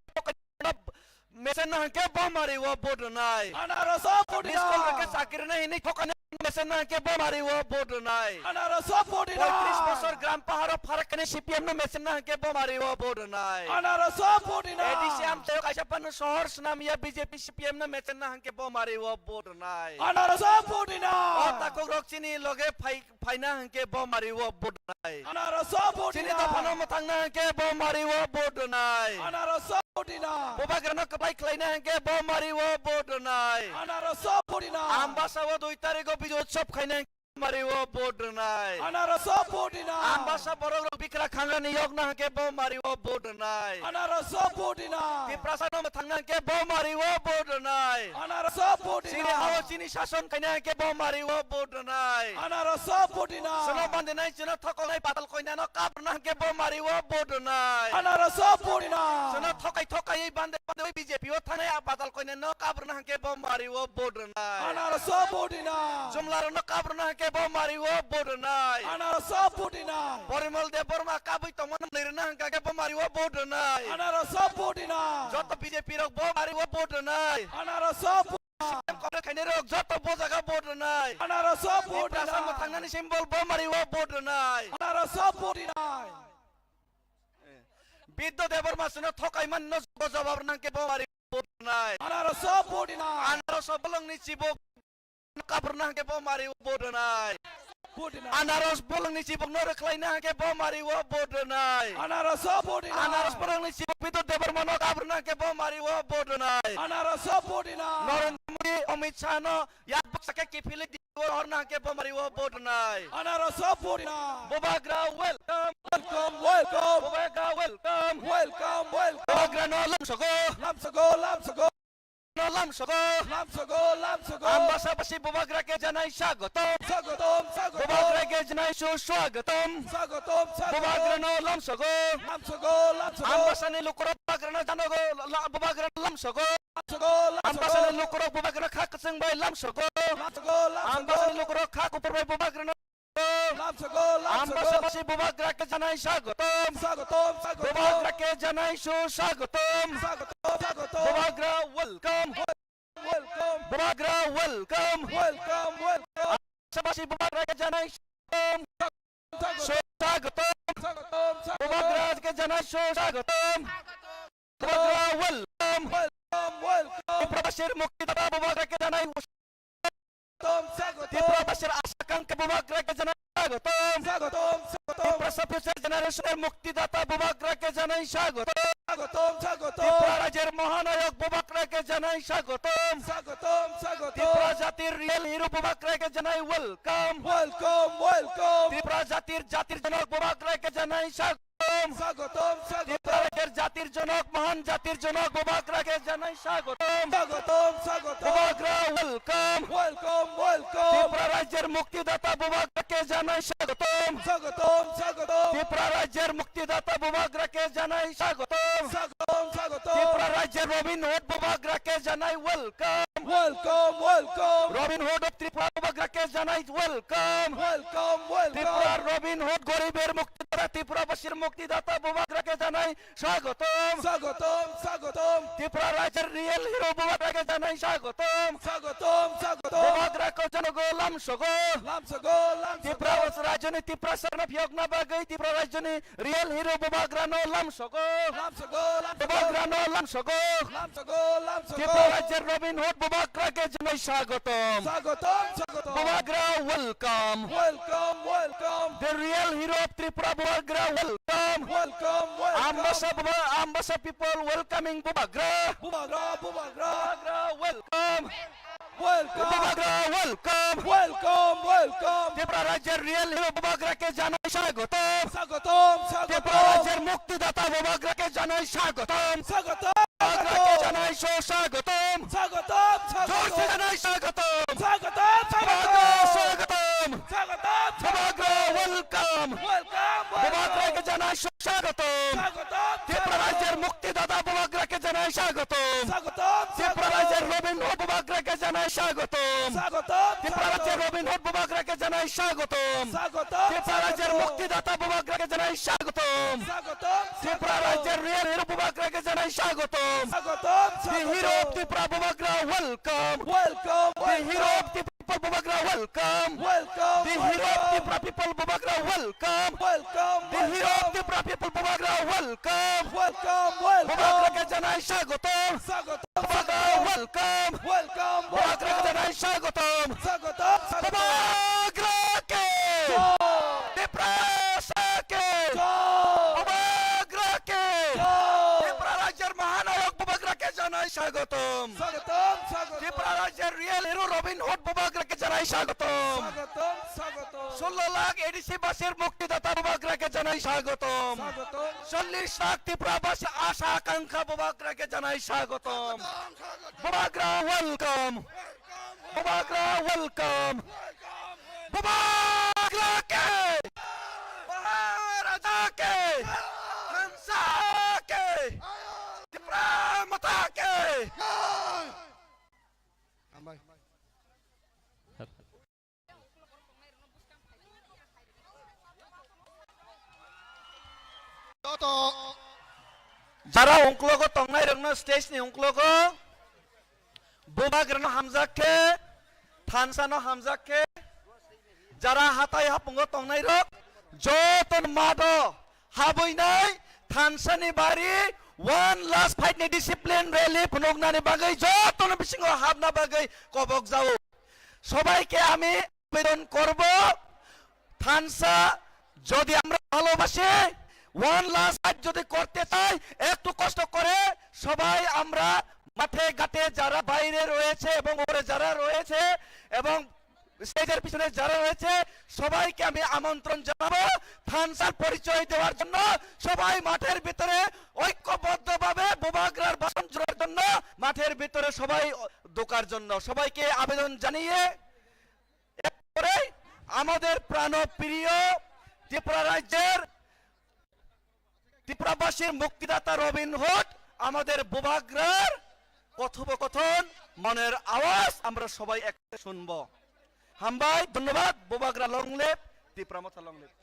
mesen na hwnkhe bo mari o vote rwnai. Anarso vote rwnai. Miss call rwkhe chakri rwnai hwnwi thokani mesen na hwnkhe bo mari o vote rwnai. Anarso vote rwnai. Poitris bosor gram paharo pharakani C P M no mesen na hwnkhe bo mari o vote rwnai. Anarso vote rwnai. A D C amchaio kaisa phano sohor swnam ya B J P C P M no mesen na hwnkhe bo mari o vote rwnai. Anarso vote rwnai. O takhuk rok chini loge phai phaina hwnkhe bo mari o vote rwnai. Anarso vote rwnai. Chini dophano mwthangna hwnkhe bo mari o vote rwnai. Anarso vote rwnai. Bubagrano kwplai khlaina hwnkhe bo mari o vote rwnai. Anarso vote rwnai. Ambasa o dui tarigo Bijoy Utsav khaina hwnkhe bo mari o vote rwnai. Anarso vote rwnai. Ambasa borok rok bikra khangrani yokna hwnkhe bo mari o vote rwnai. Anarso vote rwnai. Tiprasa no mwthangna hwnkhe bo mari o vote rwnai. Anarso vote rwnai. Chini hao chini sason khaina hwnkhe bo mari o vote rwnai. Anarso vote rwnai. Chwngno bandinai, chwngno thokolnai, badal koinano kabrwna hwnkhe bo mari o vote rwnai. Anarso vote rwnai. Chwngno thokai thokai bande bande B J P o thangnai a badal koinano kabrwna hwnkhe bo mari o vote rwnai. Anarso vote rwnai. Jumlarokno kabrwna hwnkhe bo mari o vote rwnai. Anarso vote rwnai. Porimol Debbarma kabwi tongmani rwna hwnkhe bo mari o vote rwnai. Anarso vote rwnai. Joto B J P rok bo mari o vote rwnai. Anarso vote Congress khainai rok joto bo jaga vote rwnai. Anarso vote rwnai. Tiprasa mwthangnani symbol bo mari o vote rwnai. Anarso vote rwnai. Bidya Debbarma chwngno thokai mani no jawab rwna hwnkhe bo mari o vote rwnai. Anarso vote rwnai. Anarso bolongni chibok kabrwna hwnkhe bo mari o vote rwnai. Vote rwnai. Anaros bolongni chibokno rwkhlaina hwnkhe bo mari o vote rwnai. Anarso vote rwnai. Anaros bolongni chibok Bidya Debbarmano kabrwna hwnkhe bo mari o vote rwnai. Anarso vote rwnai. Narendra Modi, Amit Shah no yak baksa khe kiphilwi Delhi o rohorna hwnkhe bo mari o vote rwnai. Anarso vote rwnai. Bubagra welcome. Welcome, welcome. Bubagra welcome. Welcome, welcome. Bubagrano lamsogo. Lamsogo, lamsogo. No lamsogo. Lamsogo, lamsogo. Ambasabasi Bubagra khe janai swagotom. Swagotom, swagotom. Bubagra khe janai suswagotom. Swagotom, swagotom. Bubagrano lamsogo. Lamsogo, lamsogo. Ambasani lukurok Bubagrano janogo, la-, Bubagrano lamsogo. Ambasani lukurok bubagra kha kwchwng bai lamsogo. Ambasani lukurok kha kuphur bai bubagrano. Ambasabasi bubagra khe janai swagotom. Bubagra khe janai su swagotom. Bubagra welcome. Bubagra welcome. Ambasabasi bubagra khe janai swagotom. Swagotom. Bubagra khe janai swagotom. Bubagra welcome. Tiprasir muktidata bubagra khe janai swagotom. Tiprasir asha akankha bubagra khe janai swagotom. Tiprasa future generation er muktidata bubagra khe janai swagotom. Tipra rajyer mohanayok bubagra khe janai swagotom. Tipra jatir real hero bubagra khe janai welcome. Welcome, welcome. Tipra jatir, jatir jonok bubagra khe janai swagotom. Swagotom, swagotom. Tipra rajyer jatir jonok, mohan jatir jonok bubagra khe janai swagotom. Swagotom, swagotom. Bubagra welcome. Welcome, welcome. Tipra rajyer muktidata bubagra khe janai swagotom. Swagotom, swagotom. Tipra rajyer muktidata bubagra khe janai swagotom. Swagotom, swagotom. Tipra rajyer Robin Hood bubagra khe janai welcome. Welcome, welcome. Robin Hood of Tripura bubagra khe janai welcome. Welcome, welcome. Tripura Robin Hood goriber muktidata, Tripura basir muktidata bubagra khe janai swagotom. Swagotom, swagotom. Tripura rajyer real hero bubagra khe janai swagotom. Swagotom, swagotom. Bubagra khe janogo lamsogo. Lamsogo, lamsogo. Tripura rajyoni Tripura sarna phiyokna bagwi Tripura rajyoni real hero bubagrano lamsogo. Lamsogo, lamsogo. Bubagrano lamsogo. Lamsogo, lamsogo. Tripura rajyer Robin Hood bubagra khe janai swagotom. Swagotom, swagotom. Bubagra welcome. Welcome, welcome. The real hero of Tripura bubagra welcome. Welcome, welcome. Ambasa buba-, Ambasa people welcoming bubagra. Bubagra, bubagra. Bubagra welcome. Welcome. Bubagra welcome. Welcome, welcome. Tripura rajyer real hero bubagra khe janai swagotom. Swagotom, swagotom. Tripura rajyer muktidata bubagra khe janai swagotom. Swagotom, bubagra khe swagotom. Janai swagotom. Swagotom, swagotom. Jorse janai swagotom. Swagotom, bubagra swagotom. Swagotom, swagotom. Bubagra welcome. Welcome, welcome. Bubagra khe janai swagotom. Swagotom, swagotom. Tripura rajyer muktidata bubagra khe janai swagotom. Swagotom, Tripura rajyer Robin Hood bubagra khe janai swagotom. Swagotom, Tripura rajyer Robin Hood bubagra khe janai swagotom. Swagotom, Tripura rajyer muktidata bubagra khe janai swagotom. Swagotom, Tripura rajyer real hero bubagra khe janai swagotom. Swagotom, the hero of Tripura bubagra welcome. Welcome, the hero of Tripura bubagra welcome. Welcome, the hero of Tripura people bubagra welcome. Welcome, the hero of Tripura people bubagra welcome. Welcome, welcome. Bubagra khe janai swagotom. Swagotom. Bubagra welcome. Welcome, welcome. Bubagra khe janai swagotom. Swagotom, swagotom. Bubagra khe. Jai. Tiprasa khe. Jai. Bubagra khe. Jai. Tripura rajyer mahanayok bubagra khe janai swagotom. Swagotom, swagotom. Tripura rajyer real hero Robin Hood bubagra khe janai swagotom. Swagotom, swagotom. Sullo lakh A D C basir muktidata bubagra khe janai swagotom. Swagotom. Chollish lakh Tripura basi asha akankha bubagra khe janai swagotom. Bubagra welcome. Bubagra welcome. Bubagra ke. Maharaja ke. Hansa ke. Tipra mata ke. Hambai. Joto jara ungklogo tongnai rokno stage ni ungklogo bubagrano hamjak khe, thansa no hamjak khe, jara hatai hapungo tongnai rok joto mado habwi nai thansa ni bari one last fight ni discipline rally phunuknani bagwi joto no bisingo habna bagwi kobok jao. Sobai khe ami আবেদন করব, থানসা যদি আমরা ভালোবাসি, one last fight যদি করতে চাই, একটু কষ্ট করে সবাই আমরা মাঠে ঘাটে যারা বাইরে রয়েছে এবং ওপরে যারা রয়েছে এবং স্টেজের পিছনে যারা রয়েছে সবাইকে আমি আমন্ত্রণ জানাবো থানসার পরিচয় দেওয়ার জন্য। সবাই মাঠের ভিতরে ঐক্যবদ্ধভাবে বুবাগ্রার ভাষণ শোনার জন্য মাঠের ভিতরে সবাই ঢোকার জন্য সবাইকে আবেদন জানিয়ে এরপরে আমাদের প্রাণপ্রিয় ত্রিপুরা রাজ্যের ত্রিপুরাবাসীর মুক্তিদাতা রবিন হুড আমাদের বুবাগ্রার কথোপকথন, মনের আওয়াজ আমরা সবাই একসাথে শুনবো। হামবাই, ধন্যবাদ। Bubagra long live, Tipra Motha long live.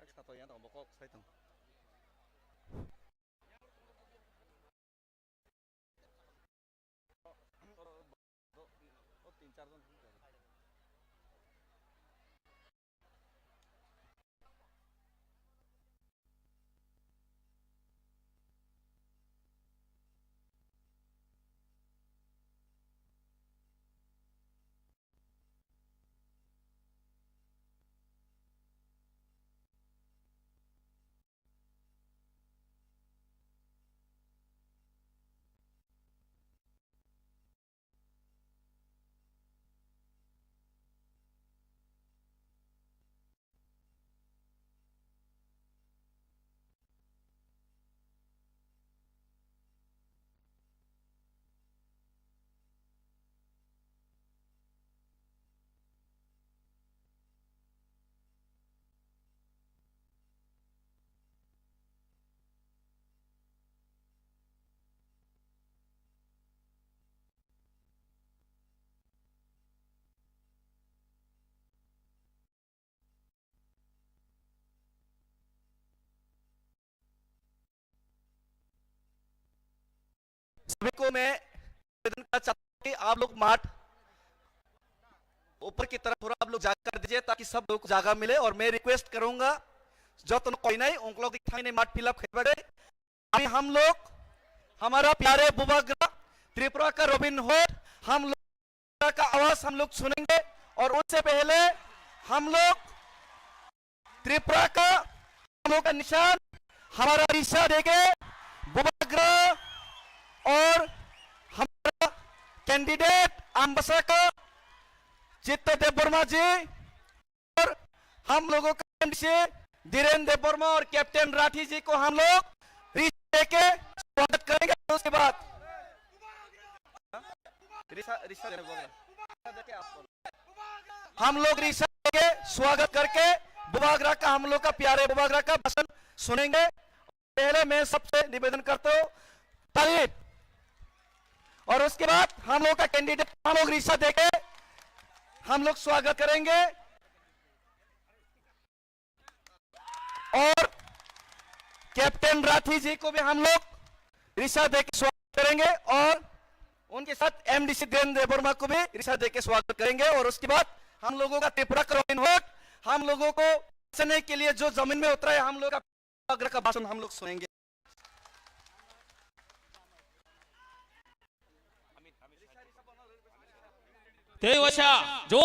Ek sato yang tong bokok sai tong. O tin char jon. सभी को मैं निवेदन करना चाहता हूँ कि आप लोग माठ ऊपर की तरफ थोड़ा आप लोग जाकर दीजिए, ताकि सब लोगों को जगह मिले। और मैं रिक्वेस्ट करूंगा, जो तुम कोई नहीं, उन लोग दिखाई नहीं, माठ फिलअप खेल बैठे। अभी हम लोग हमारा प्यारे बुबाग्रा, त्रिपुरा का रॉबिन हुड, हम लोग का आवाज हम लोग सुनेंगे। और उससे पहले हम लोग त्रिपुरा का, हम लोग का निशान हमारा रिसा देके बुबाग्रा और हमारा कैंडिडेट अम्बासा का चित्त देव वर्मा जी और हम लोगों का एमडीसी धीरेन देव वर्मा और कैप्टन राठी जी को हम लोग रिसा देके स्वागत करेंगे। उसके बाद रिसा, रिसा देने बोल रहा। हम लोग रिसा के स्वागत करके बुबाग्रा का, हम लोग का प्यारे बुबाग्रा का भाषण सुनेंगे। पहले मैं सबसे निवेदन करता हूँ, ताली। और उसके बाद हम लोग का कैंडिडेट हम लोग रिसा देके हम लोग स्वागत करेंगे। और कैप्टन राठी जी को भी हम लोग रिसा देके स्वागत करेंगे और उनके साथ एमडीसी धीरेन देव वर्मा को भी रिसा देके स्वागत करेंगे। और उसके बाद हम लोगों का त्रिपुरा का रॉबिन हुड, हम लोगों को बचाने के लिए जो जमीन में उतरा है, हम लोग का बुबाग्रा का भाषण हम लोग सुनेंगे। Tei waisa, jo-,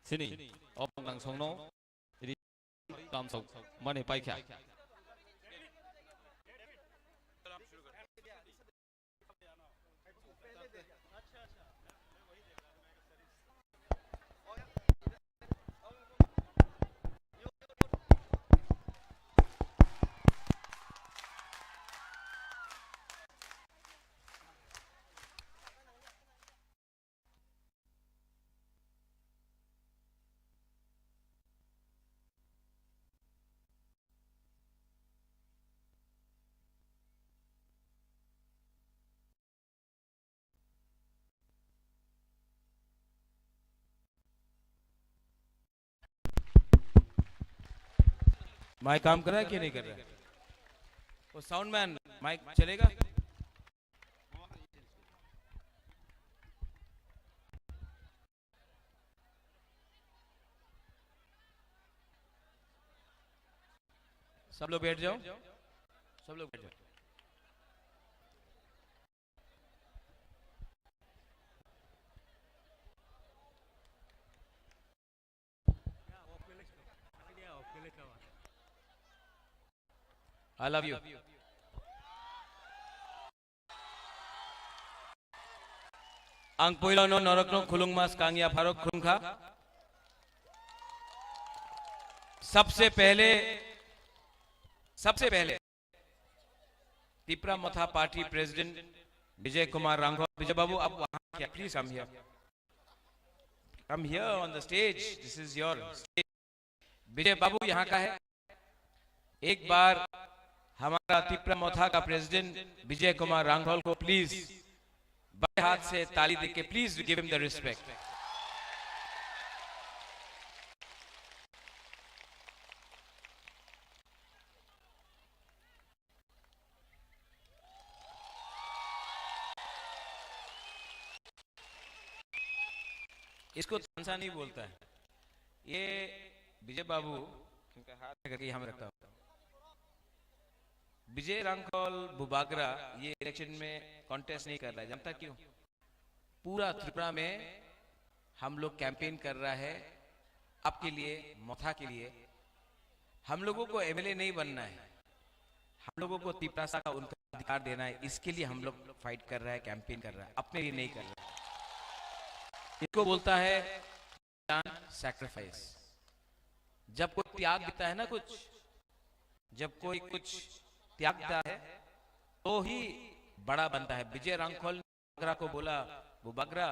sini, o bwskango ri kamsok mani paikha. Mike काम कर रहा है कि नहीं कर रहा है? वो साउंड मैन, माइक चलेगा? सब लोग बैठ जाओ, सब लोग बैठ जाओ। I love you. Ang puilano norokno khulungma skang ya pharok khulungkha. सबसे पहले, सबसे पहले तिपरा मोथा पार्टी प्रेसिडेंट विजय कुमार रांघल, विजय बाबू, आप वहाँ क्या? Please come here. Come here on the stage. This is your stage. विजय बाबू यहाँ का है। एक बार हमारा तिपरा मोथा का प्रेसिडेंट विजय कुमार रांघल को प्लीज बड़े हाथ से ताली देके please give him the respect. इसको तानसा नहीं बोलता है, ये विजय बाबू, इनका हाथ करके हम रखता हूँ। विजय रांखल बुबागरा ये इलेक्शन में कॉन्टेस्ट नहीं कर रहा है, जानता क्यों? पूरा त्रिपुरा में हम लोग कैंपेन कर रहा है आपके लिए, मोथा के लिए। हम लोगों को एमएलए नहीं बनना है, हम लोगों को तिपरासा का उनका अधिकार देना है, इसके लिए हम लोग फाइट कर रहा है, कैंपेन कर रहा है, अपने लिए नहीं कर रहा है। इसको बोलता है सैक्रिफाइस। जब कोई त्याग देता है ना कुछ, जब कोई कुछ त्यागता है तो ही बड़ा बनता है। विजय रांखल ने बुबागरा को बोला, बुबागरा,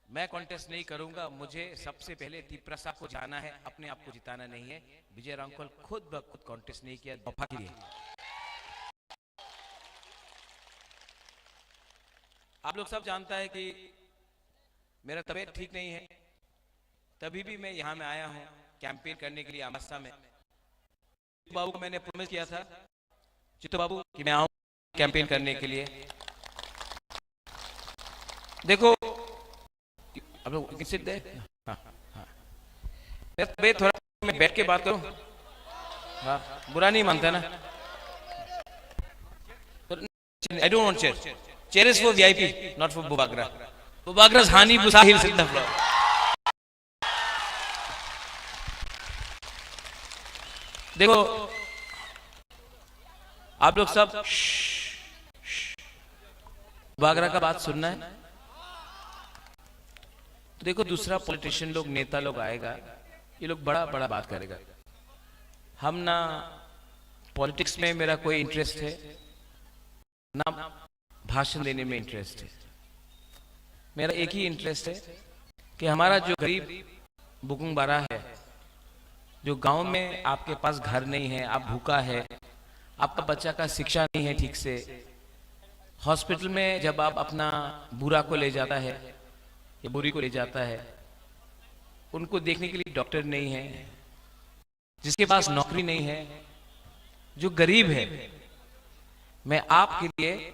मैं कॉन्टेस्ट नहीं करूंगा, मुझे सबसे पहले तिपरासा को जिताना है, अपने आप को जिताना नहीं है। विजय रांखल खुद ब खुद कॉन्टेस्ट नहीं किया दफा के लिए। आप लोग सब जानता है कि मेरा तबीयत ठीक नहीं है, तभी भी मैं यहाँ में आया हूँ कैंपेन करने के लिए अम्बासा में। बाबू को मैंने प्रॉमिस किया था, चित्तू बाबू, कि मैं आऊँ कैंपेन करने के लिए। देखो, आप लोग सिट दे। हाँ, हाँ। मेरा तबीयत थोड़ा, मैं बैठ के बात करूँ। हाँ, बुरा नहीं मानता ना? I don't want chair. Chair is for V I P, not for Bubagra. Bubagra's honey, Busa, he'll sit the floor. देखो, आप लोग सब बागरा का बात सुनना है। तो देखो, दूसरा पॉलिटिशियन लोग, नेता लोग आएगा, ये लोग बड़ा बड़ा बात करेगा। हम ना, पॉलिटिक्स में मेरा कोई इंटरेस्ट है, ना भाषण देने में इंटरेस्ट है। मेरा एक ही इंटरेस्ट है कि हमारा जो गरीब बुकुंग बारा है, जो गांव में आपके पास घर नहीं है, आप भूखा है, आपका बच्चा का शिक्षा नहीं है ठीक से, हॉस्पिटल में जब आप अपना बूढ़ा को ले जाता है या बूढ़ी को ले जाता है, उनको देखने के लिए डॉक्टर नहीं है, जिसके पास नौकरी नहीं है, जो गरीब है, मैं आपके लिए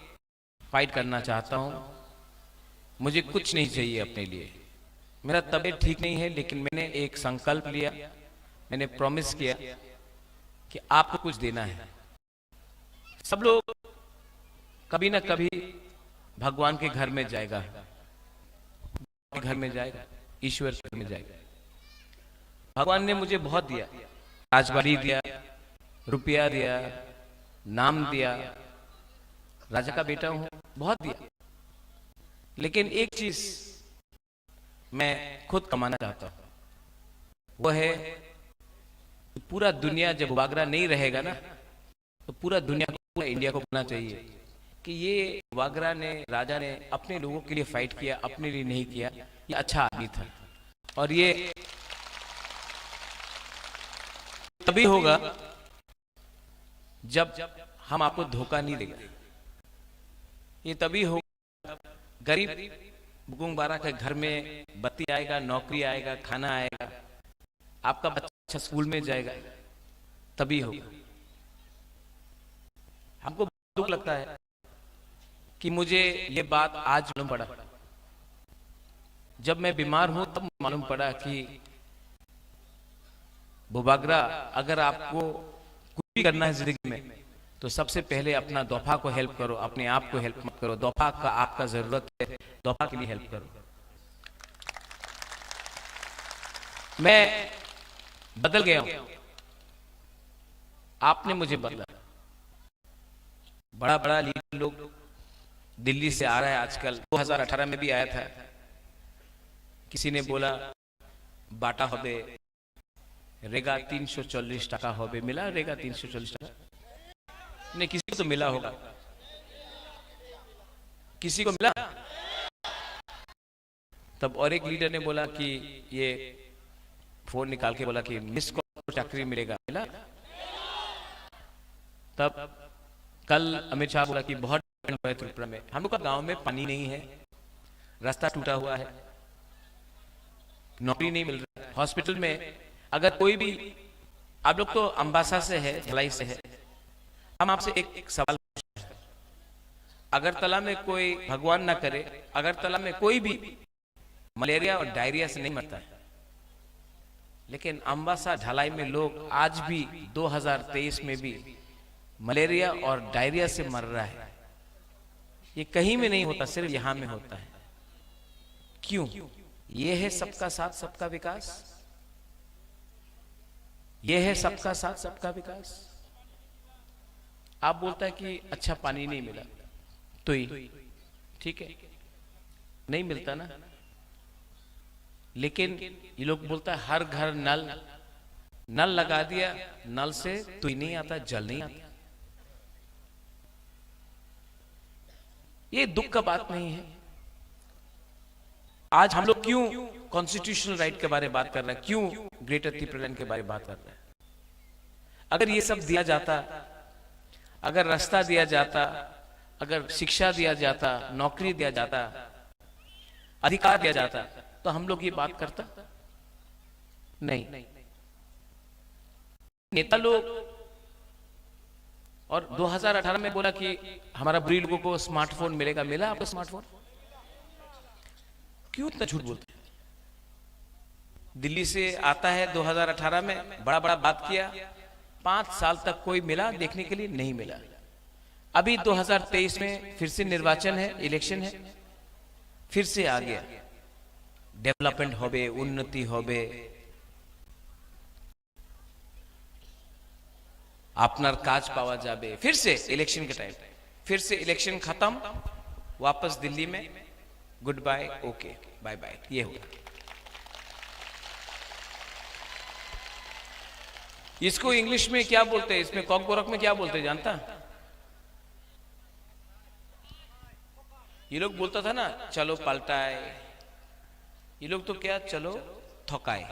फाइट करना चाहता हूँ। मुझे कुछ नहीं चाहिए अपने लिए। मेरा तबीयत ठीक नहीं है, लेकिन मैंने एक संकल्प लिया, मैंने प्रॉमिस किया कि आपको कुछ देना है। सब लोग कभी ना कभी भगवान के घर में जाएगा, घर में जाएगा, ईश्वर के घर में जाएगा। भगवान ने मुझे बहुत दिया, राजबाड़ी दिया, रुपया दिया, नाम दिया, राजा का बेटा हूँ, बहुत दिया। लेकिन एक चीज मैं खुद कमाना चाहता हूँ, वो है पूरा दुनिया जब वागरा नहीं रहेगा ना, तो पूरा दुनिया को, पूरा इंडिया को बोलना चाहिए कि ये वागरा ने, राजा ने अपने लोगों के लिए फाइट किया, अपने लिए नहीं किया, ये अच्छा आदमी था। और ये तभी होगा जब हम आपको धोखा नहीं देगा। ये तभी होगा, गरीब बुकुंग बारा के घर में बत्ती आएगा, नौकरी आएगा, खाना आएगा, आपका बच्चा अच्छा स्कूल में जाएगा, तभी होगा। हमको दुख लगता है कि मुझे ये बात आज मालूम पड़ा। जब मैं बीमार हूं, तब मालूम पड़ा कि बुबागरा, अगर आपको कुछ भी करना है जिंदगी में, तो सबसे पहले अपना दोफा को हेल्प करो, अपने आप को हेल्प मत करो। दोफा का आपका जरूरत है, दोफा के लिए हेल्प करो। मैं बदल गया हूं, आपने मुझे बदला। बड़ा बड़ा लीडर लोग दिल्ली से आ रहा है आजकल, दो हज़ार अठारह में भी आया था। किसी ने बोला बाटा होबे, रेगा तीन सौ चालीस टका होबे, मिला रेगा तीन सौ चालीस टका? नहीं, किसी को तो मिला होगा, किसी को मिला? तब और एक लीडर ने बोला कि ये फोन निकाल के बोला कि मिस कॉल को चाकरी मिलेगा, मिला? तब कल अमित शाह बोला कि बहुत डेवलपमेंट हुआ है त्रिपुरा में। हम लोग का गांव में पानी नहीं है, रास्ता टूटा हुआ है, नौकरी नहीं मिल रहा है। हॉस्पिटल में अगर कोई भी, आप लोग तो अम्बासा से है, झलाई से है, हम आपसे एक, एक सवाल पूछते हैं। अगरतला में कोई, भगवान ना करे, अगरतला में कोई भी मलेरिया और डायरिया से नहीं मरता है, लेकिन अम्बासा झलाई में लोग आज भी दो हज़ार तेईस में भी मलेरिया और डायरिया से मर रहा है। ये कहीं में नहीं होता, सिर्फ यहां में होता है। क्यों? ये है सबका साथ, सबका विकास। ये है सबका साथ, सबका विकास। आप बोलता है कि अच्छा पानी नहीं मिला, तो ही ठीक है, नहीं मिलता ना। लेकिन ये लोग बोलता है हर घर नल, नल लगा दिया, नल से तुई नहीं आता, जल नहीं आता। ये दुख का बात नहीं है? आज हम लोग क्यों कॉन्स्टिट्यूशनल राइट के बारे में बात कर रहे हैं, क्यों ग्रेटर तिप्रालैंड के बारे में बात कर रहे हैं? अगर ये सब दिया जाता, अगर रास्ता दिया जाता, अगर शिक्षा दिया जाता, नौकरी दिया जाता, अधिकार दिया जाता, तो हम लोग ये बात करता? नहीं। नेता लोग और दो हज़ार अठारह में बोला कि हमारा बुरी लोगों को स्मार्टफोन मिलेगा, मिला आपको स्मार्टफोन? क्यों इतना झूठ बोलते हैं? दिल्ली से आता है दो हज़ार अठारह में, बड़ा बड़ा बात किया, पाँच साल तक कोई मिला देखने के लिए नहीं मिला। अभी दो हज़ार तेईस में फिर से निर्वाचन है, इलेक्शन है, फिर से आ गया। डेवलपमेंट होबे, उन्नति होबे, আপনার কাজ পাওয়া যাবে। फिर से इलेक्शन के टाइम, फिर से इलेक्शन खत्म, वापस दिल्ली में, goodbye, okay, bye bye, ये हुआ। इसको इंग्लिश में क्या बोलते हैं, इसमें कॉकबरक में क्या बोलते हैं जानता? ये लोग बोलता था ना, चलो पलटाए, ये लोग तो क्या, चलो थकाए।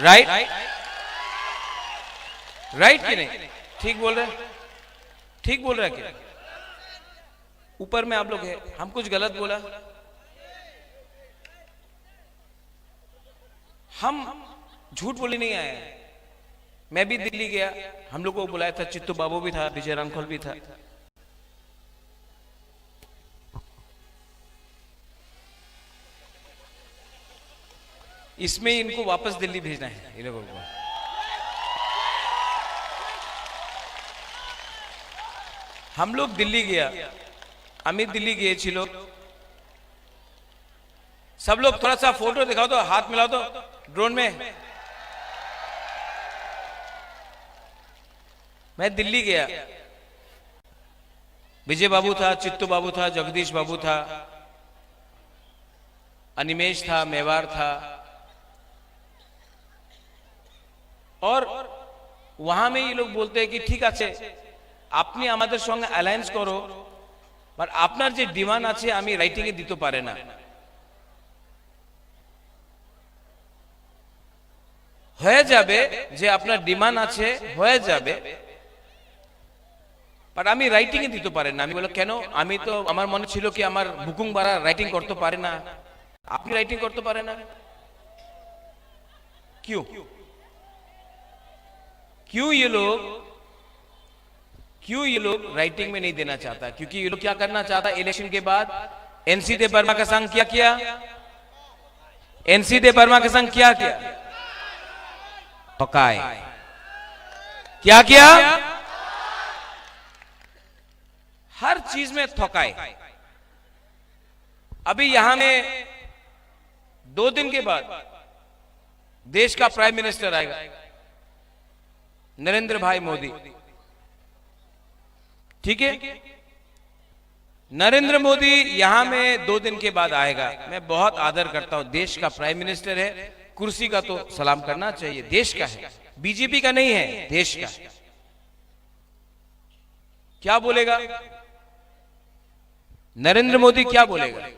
राइट? राइट कि नहीं? ठीक बोल रहे? ठीक बोल रहे क्या? ऊपर में आप लोग हैं, हम कुछ गलत बोला? हम झूठ बोले नहीं आए। मैं भी दिल्ली गया, हम लोग को बुलाया था, चित्तू बाबू भी था, विजय रांखल भी था। इसमें इनको वापस दिल्ली भेजना है, इन लोगों को। हम लोग दिल्ली गया, আমি দিল্লি গিয়েছিল। सब लोग थोड़ा सा फोटो दिखाओ तो, हाथ मिलाओ तो ड्रोन में। मैं दिल्ली गया, विजय बाबू था, चित्तू बाबू था, जगदीश बाबू था, अनिमेश था, मेवार था। और वहां में ये लोग बोलते हैं कि ठीक আছে, আপনি আমাদের সঙ্গে অ্যালায়েন্স করো, বাট আপনার যে ডিমান্ড আছে আমি রাইটিং এ দিতে পারে না। হয়ে যাবে, যে আপনার ডিমান্ড আছে হয়ে যাবে, বাট আমি রাইটিং এ দিতে পারেন না। আমি বললাম, কেন? আমি তো, আমার মনে ছিল কি আমার বুকুং বারা রাইটিং করতে পারে না, আপনি রাইটিং করতে পারেন না। क्यों? क्यों ये लोग, क्यों ये लोग राइटिंग में नहीं देना चाहता? क्योंकि ये लोग क्या करना चाहता इलेक्शन के बाद? एनसी देबबर्मा के संग क्या किया? एनसी देबबर्मा के संग क्या किया? थकाए। क्या किया? हर चीज में थकाए। अभी यहां में दो दिन के बाद देश का प्राइम मिनिस्टर आएगा, नरेंद्र भाई मोदी। ठीक है, नरेंद्र मोदी यहां में दो दिन के बाद आएगा। मैं बहुत आदर करता हूं, देश का प्राइम मिनिस्टर है, कुर्सी का तो सलाम करना चाहिए, देश का है, बीजेपी का नहीं है, देश का है। क्या बोलेगा नरेंद्र मोदी, क्या बोलेगा?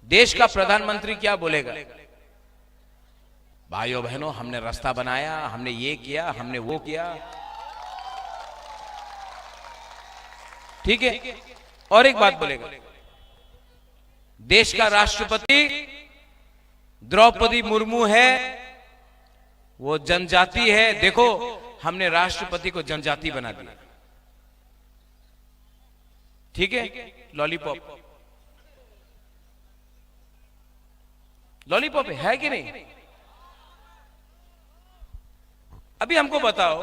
देश का प्रधानमंत्री क्या बोलेगा? भाइयों बहनों, हमने रास्ता बनाया, हमने ये किया, हमने वो किया। ठीक है, और एक बात बोलेगा, देश का राष्ट्रपति द्रौपदी मुर्मू है, वो जनजाति है। देखो, हमने राष्ट्रपति को जनजाति बना दिया। ठीक है, लॉलीपॉप, लॉलीपॉप है कि नहीं? अभी हमको बताओ,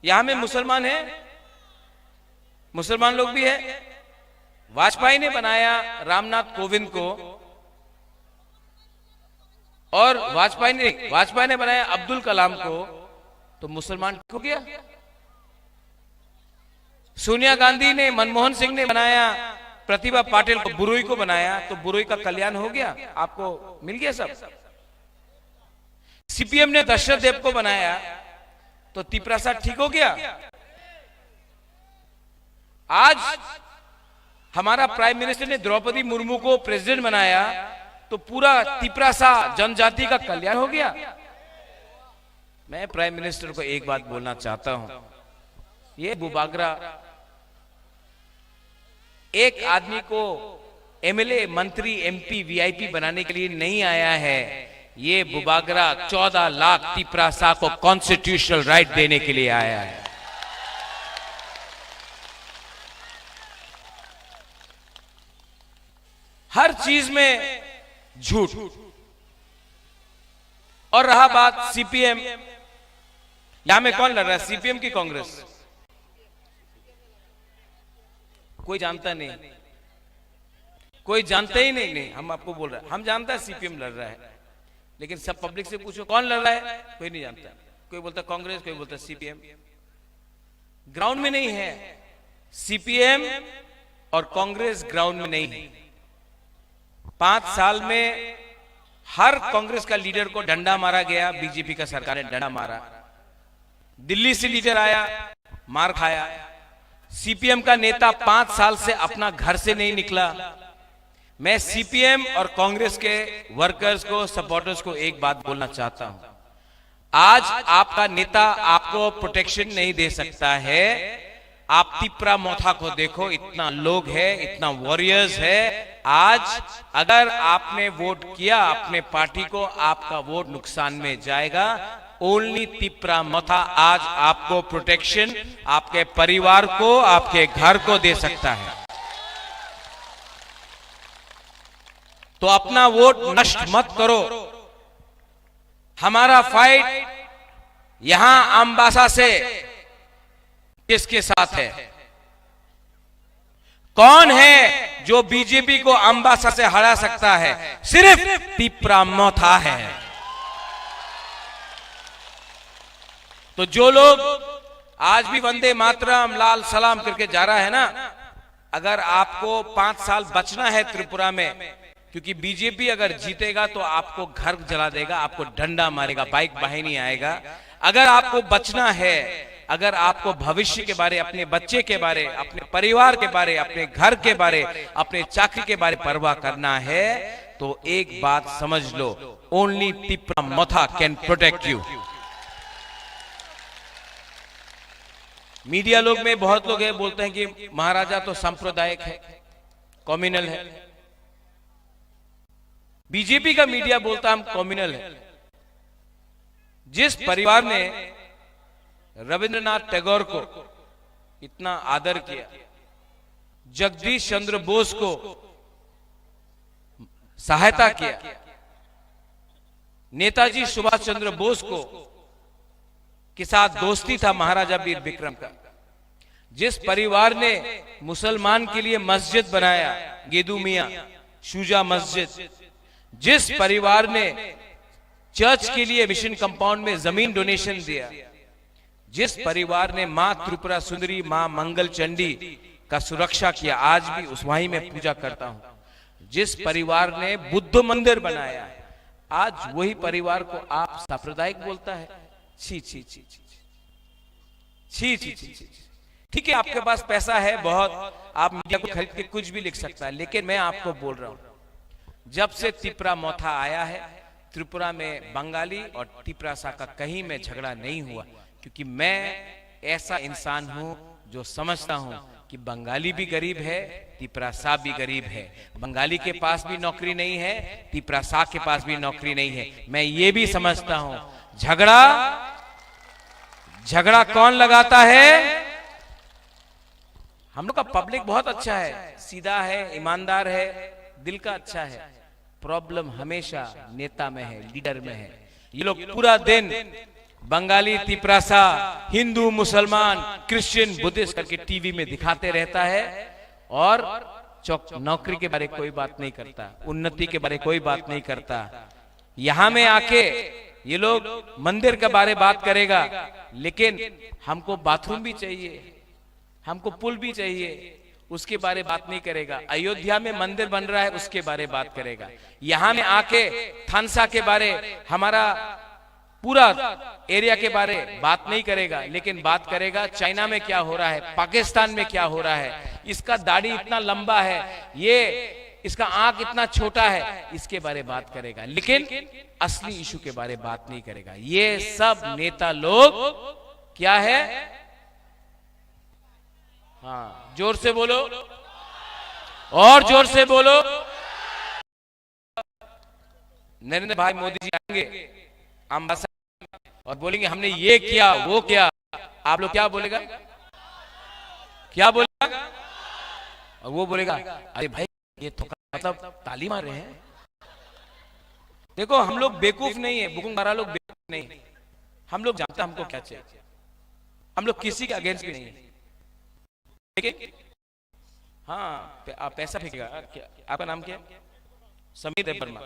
यहां में मुसलमान है, मुसलमान लोग भी है। वाजपेयी ने बनाया रामनाथ कोविंद को, और वाजपेयी ने, वाजपेयी ने बनाया अब्दुल कलाम को, तो मुसलमान ठीक हो गया। सोनिया गांधी ने, मनमोहन सिंह ने बनाया प्रतिभा पाटिल को, बुरोई को बनाया, तो बुरोई का कल्याण हो गया, आपको मिल गया सब। सीपीएम ने दशरथ देव को बनाया, तो तिपरासा ठीक हो गया। आज हमारा प्राइम मिनिस्टर ने द्रौपदी मुर्मू को प्रेसिडेंट बनाया, तो पूरा तिपरासा जनजाति का कल्याण हो गया। मैं प्राइम मिनिस्टर को एक बात बोलना चाहता हूं, ये बुबागरा एक आदमी को एमएलए, मंत्री, एमपी, वीआईपी बनाने के लिए नहीं आया है। ये बुबागरा चौदह लाख तिपरासा को कॉन्स्टिट्यूशनल राइट देने के लिए आया है। हर चीज में झूठ। और रहा बात सीपीएम, यहां में कौन लड़ रहा है, सीपीएम की कांग्रेस? कोई जानता नहीं, कोई जानते ही नहीं। नहीं, हम आपको बोल रहे हैं, हम जानता है सीपीएम लड़ रहा है, लेकिन सब पब्लिक से पूछो कौन लड़ रहा है, कोई नहीं जानता। कोई बोलता कांग्रेस, कोई बोलता सीपीएम। ग्राउंड में नहीं है, सीपीएम और कांग्रेस ग्राउंड में नहीं है। पांच साल में हर कांग्रेस का लीडर को डंडा मारा गया, बीजेपी का सरकार ने डंडा मारा। दिल्ली से लीडर आया, मार खाया। सीपीएम का नेता पांच साल से अपना घर से नहीं निकला। मैं सीपीएम और कांग्रेस के वर्कर्स को, सपोर्टर्स को एक बात बोलना चाहता हूं। आज आपका नेता आपको प्रोटेक्शन नहीं दे सकता है। आप तिपरा मोथा को देखो, इतना लोग है, इतना वॉरियर्स है। आज अगर आपने वोट किया अपने पार्टी को, आपका वोट नुकसान में जाएगा। ओनली तिपरा मोथा आज आपको प्रोटेक्शन, आपके परिवार को, आपके घर को दे सकता है। तो अपना वोट नष्ट मत करो। हमारा फाइट यहां अम्बासा से किसके साथ है? कौन है जो बीजेपी को अम्बासा से हरा सकता है? सिर्फ तिपरा मोथा है। तो जो लोग आज भी वंदे मातरम, लाल सलाम करके जा रहा है ना, अगर आपको पांच साल बचना है त्रिपुरा में, क्योंकि बीजेपी अगर जीतेगा तो आपको घर जला देगा, आपको डंडा मारेगा, बाइक वाहिनी आएगा। अगर आपको बचना है, अगर आपको भविष्य के बारे, अपने बच्चे के बारे, अपने परिवार के बारे, अपने घर के बारे, अपने चाकरी के बारे परवाह करना है, तो एक बात समझ लो, ओनली तिपरा मोथा कैन प्रोटेक्ट यू। मीडिया लोग में बहुत लोग हैं, बोलते हैं कि महाराजा तो सांप्रदायिक है, कम्युनल है। बीजेपी का मीडिया बोलता है हम कम्युनल है। जिस परिवार ने रविंद्रनाथ टैगोर को इतना आदर किया, जगदीश चंद्र बोस को सहायता किया, नेताजी सुभाष चंद्र बोस को के साथ दोस्ती था महाराजा वीर विक्रम का, जिस परिवार ने मुसलमान के लिए मस्जिद बनाया, गेदू मियाँ, शुजा मस्जिद, जिस परिवार ने चर्च के लिए मिशन कंपाउंड में जमीन डोनेशन दिया, जिस परिवार ने माँ त्रिपुरा सुंदरी, माँ मंगल चंडी का सुरक्षा किया, आज भी उस वहीं में पूजा करता हूँ। जिस परिवार ने बुद्ध मंदिर बनाया, आज वही परिवार को आप सांप्रदायिक बोलता है। छी, छी, छी, छी, छी। छी, छी, छी, छी, छी। ठीक है, आपके पास पैसा है बहुत, आप मीडिया को खरीद के कुछ भी लिख सकता है, लेकिन मैं आपको बोल रहा हूँ, जब से तिपरा मोथा आया है, त्रिपुरा में बंगाली और तिपरासा का कहीं में झगड़ा नहीं हुआ, क्योंकि मैं ऐसा इंसान हूँ जो समझता हूँ कि बंगाली भी गरीब है, तिपरासा भी गरीब है। बंगाली के पास भी नौकरी नहीं है, तिपरासा के पास भी नौकरी नहीं है। मैं ये भी समझता हूँ, झगड़ा, झगड़ा कौन लगाता है? हम लोग का पब्लिक बहुत अच्छा है, सीधा है, ईमानदार है, दिल का अच्छा है। प्रॉब्लम हमेशा नेता में है, लीडर में है। ये लोग पूरा दिन बंगाली, तिपरासा, हिंदू, मुसलमान, क्रिश्चियन, बुद्धिस्ट करके टीवी में दिखाते रहता है और चौक नौकरी के बारे कोई बात नहीं करता, उन्नति के बारे कोई बात नहीं करता। यहाँ में आके ये लोग मंदिर के बारे बात करेगा, लेकिन हमको बाथरूम भी चाहिए, हमको पुल भी चाहिए, उसके बारे बात नहीं करेगा। अयोध्या में मंदिर बन रहा है, उसके बारे बात करेगा। यहाँ में आके थानसा के बारे, हमारा पूरा एरिया के बारे बात नहीं करेगा, लेकिन बात करेगा चाइना में क्या हो रहा है, पाकिस्तान में क्या हो रहा है, इसका दाढ़ी इतना लंबा है, ये इसका आंख इतना छोटा है, इसके बारे बात करेगा, लेकिन असली इशू के बारे बात नहीं करेगा। ये सब नेता लोग क्या है? हाँ, जोर से बोलो। और जोर से बोलो। नरेंद्र भाई मोदी जी आएंगे अम्बासडर और बोलेंगे, "हमने ये किया, वो किया।" आप लोग क्या बोलेगा? क्या बोलेगा? और वो बोलेगा, "अरे भाई, ये तो मतलब ताली मार रहे हैं।" देखो, हम लोग बेवकूफ नहीं है, बुकुंग बारा लोग बेवकूफ नहीं है। हम लोग जानते हैं हमको क्या चाहिए। हम लोग किसी के अगेंस्ट भी नहीं है। ठीक है? हाँ, पे-, आप पैसा फेंकेगा। क्या, आपका नाम क्या है? समीर देव वर्मा।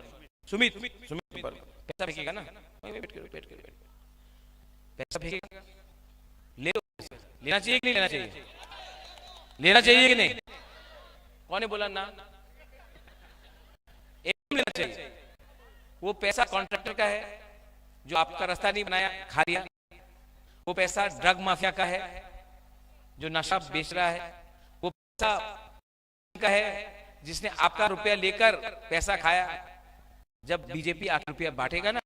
सुमित, सुमित देव वर्मा। पैसा फेंकेगा ना? वहीं पे बैठ के, बैठ के, बैठ के। पैसा फेंकेगा? ले लो। लेना चाहिए कि नहीं लेना चाहिए? लेना चाहिए कि नहीं? कौन है बोला ना? एकदम लेना चाहिए। वो पैसा कॉन्ट्रैक्टर का है, जो आपका रास्ता नहीं बनाया, खा लिया। वो पैसा ड्रग माफिया का है, जो नशा बेच रहा है। वो पैसा का है, जिसने आपका रुपया लेकर पैसा खाया। जब बीजेपी आके रुपया बांटेगा ना,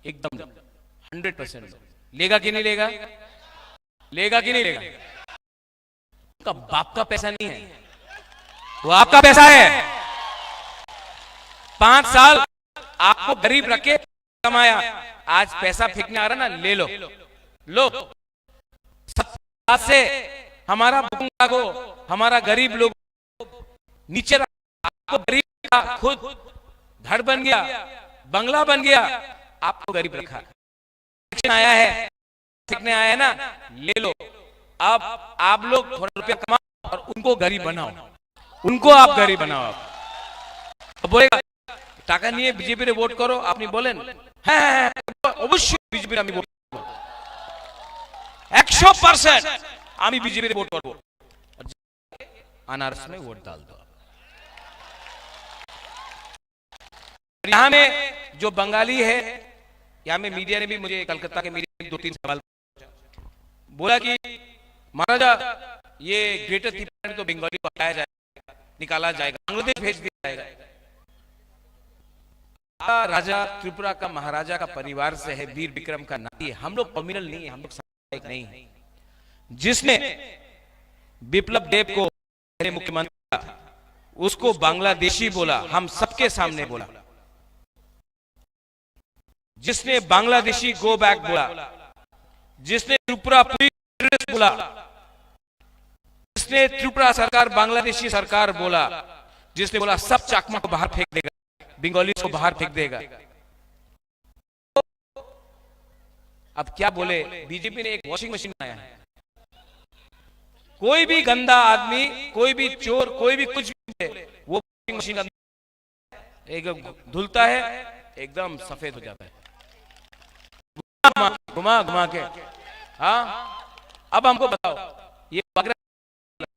एकदम हंड्रेड परसेंट लेगा कि नहीं लेगा? लेगा कि नहीं लेगा? उनका बाप का पैसा नहीं है, वो आपका पैसा है। पांच साल आपको गरीब रख के कमाया, आज पैसा फेंकने आ रहा ना, ले लो, लो। सत्ता से हमारा बुकुंग बारा को, हमारा गरीब लोग नीचे रखा, आपको गरीब का खुद घर बन गया, बंगला बन गया, आपको गरीब रखा। इलेक्शन आया है, फेंकने आया है ना, ले लो। अब आप लोग थोड़ा रुपया कमाओ और उनको गरीब बनाओ, उनको आप गरीब बनाओ। अब बोलेगा, "টাকা নিয়ে বিজেপিরে ভোট করো", আপনি বলেন, "হ্যাঁ, হ্যাঁ, হ্যাঁ, অবশ্যই বিজেপির আমি ভোট করবো, একশো পার্সেন্ট আমি বিজেপির ভোট করবো।" अनारस में वोट डाल दो। और यहाँ में जो बंगाली है, यहाँ में मीडिया ने भी मुझे, कलकत्ता के मीडिया ने दो तीन सवाल बोला कि महाराजा, ये ग्रेटर त्रिपुरा में तो बंगाली को हटाया जाएगा, निकाला जाएगा, बांग्लादेश भेज दिया जाएगा। आपका राजा त्रिपुरा का महाराजा का परिवार से है, वीर विक्रम का नाती है। हम लोग कम्युनल नहीं है, हम लोग सांप्रदायिक नहीं है। जिसने विप्लव देव को पहले मुख्यमंत्री था, उसको बांग्लादेशी बोला, हम सबके सामने बोला। जिसने बांग्लादेशी गो बैक बोला, जिसने त्रिपुरा पुलिस टेररिस्ट बोला, जिसने त्रिपुरा सरकार बांग्लादेशी सरकार बोला, जिसने बोला सब चाकमा को बाहर फेंक देगा, बंगालीज को बाहर फेंक देगा। अब क्या बोले, बीजेपी ने एक वॉशिंग मशीन बनाया है। कोई भी गंदा आदमी, कोई भी चोर, कोई भी कुछ भी बोले, वो वॉशिंग मशीन के अंदर एक धुलता है, एकदम सफेद हो जाता है। घुमा, घुमा, घुमा के। हाँ, अब हमको बताओ, ये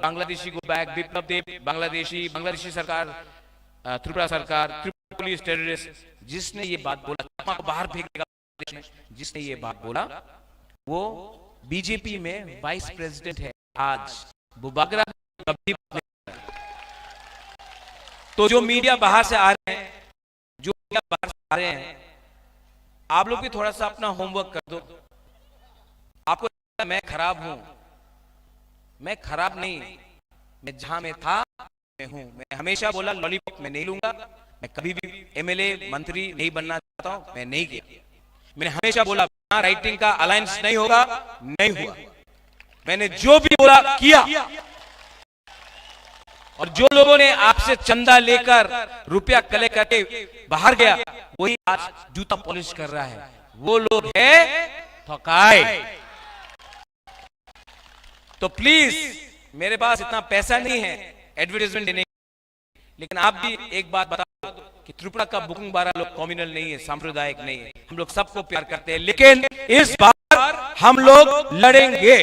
बांग्लादेशी गो बैक, विप्लव देव बांग्लादेशी, बांग्लादेशी सरकार, अ, त्रिपुरा सरकार, त्रिपुरा पुलिस टेररिस्ट, जिसने ये बात बोला, चकमा को बाहर फेंक देगा, जिसने ये बात बोला, वो बीजेपी में वाइस प्रेसिडेंट है आज, बुबागरा कभी। तो जो मीडिया बाहर से आ रहे हैं, जो मीडिया बाहर से आ रहे हैं, आप लोग भी थोड़ा सा अपना होमवर्क कर दो। आपको लगता है मैं खराब हूं, मैं खराब नहीं, मैं जहां मैं था, मैं हूं। मैं हमेशा बोला, लॉलीपॉप मैं नहीं लूंगा, मैं कभी भी एमएलए मंत्री नहीं बनना चाहता हूं, मैं नहीं किया। मैंने हमेशा बोला, बिना राइटिंग का अलायंस नहीं होगा, नहीं हुआ। मैंने जो भी बोला, किया। और जो लोगों ने आपसे चंदा लेकर, रुपया कलेक्ट करके बाहर गया, वही आज जूता पॉलिश कर रहा है, वो लोग है थकाए। तो प्लीज, मेरे पास इतना पैसा नहीं है एडवर्टाइजमेंट देने, लेकिन आप भी एक बात बता दो कि त्रिपुरा का बुकुंग बारा लोग कम्युनल नहीं है, सांप्रदायिक नहीं है, हम लोग सबको प्यार करते हैं, लेकिन इस बार हम लोग लड़ेंगे,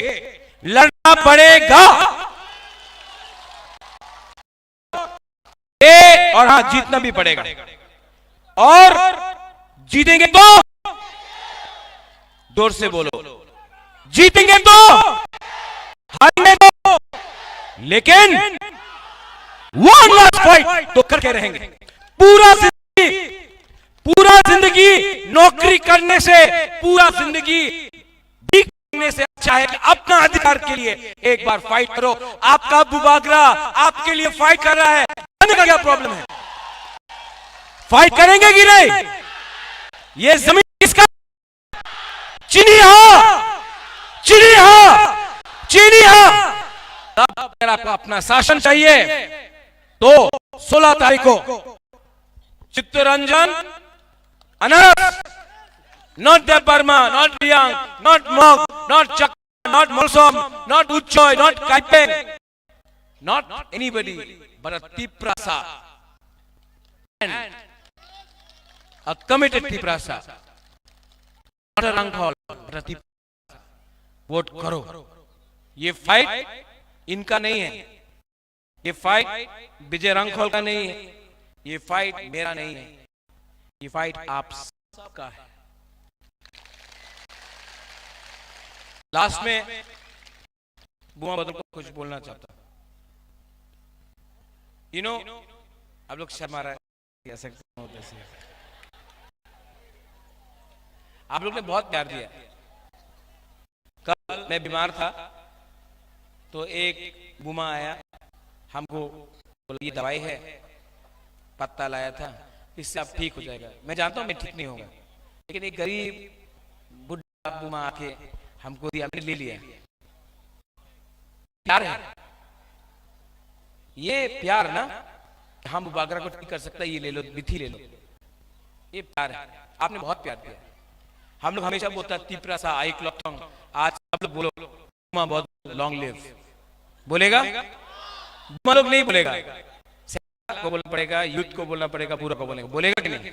लड़ना पड़ेगा। ए, और हाँ, जीतना भी पड़ेगा। और जीतेंगे तो, जोर से बोलो, जीतेंगे तो, हारेंगे तो, लेकिन वन लास्ट फाइट तो करके रहेंगे। पूरा जिंदगी, पूरा जिंदगी नौकरी करने से, पूरा जिंदगी भीख मांगने से अच्छा है कि अपना अधिकार के लिए एक बार फाइट करो। आपका बुबागरा आपके लिए फाइट कर रहा है। करने का क्या प्रॉब्लम है? फाइट करेंगे कि नहीं? ये जमीन किसका? चीनी हा, चीनी हा, चीनी हा। तब अगर आपको अपना शासन चाहिए तो सोलह तारीख को चित्तरंजन अनारस, not Debbarma, not Reang, not Mog, not Chakma, not Molsom, not Utchoi, not Kaipeng, not anybody but a Tiprasa and a committed Tiprasa, not a Rangkhol, but a Tiprasa. Vote करो। ये फाइट इनका नहीं है, ये फाइट विजय रांखल का नहीं है, ये फाइट मेरा नहीं है, ये फाइट आप सबका है। लास्ट में बुमा बदल को कुछ बोलना चाहता हूँ। यू नो, आप लोग शर्मा रहे, ऐसा क्यों होता है? आप लोग ने बहुत प्यार दिया। कल मैं बीमार था, तो एक बुमा आया, हमको बोला, "ये दवाई है, पत्ता लाया था, इससे आप ठीक हो जाएगा।" मैं जानता हूँ मैं ठीक नहीं होगा, लेकिन एक गरीब बुढ़ा बुमा आके हमको दिया, हमने ले लिया। प्यार है। ये प्यार ना, हम बागरा को ठीक कर सकता है, ये ले लो, बिथी ले लो, ये प्यार है। आपने बहुत प्यार दिया। हम लोग हमेशा बोलता है, "तिपरा सा, आई क्लॉक टंग।" आज सब लोग बोलो, "बुमा बहुत लॉन्ग लिव।" बोलेगा? बुमा लोग नहीं बोलेगा। को बोलना पड़ेगा, यूथ को बोलना पड़ेगा, पूरा को बोलेगा। बोलेगा कि नहीं?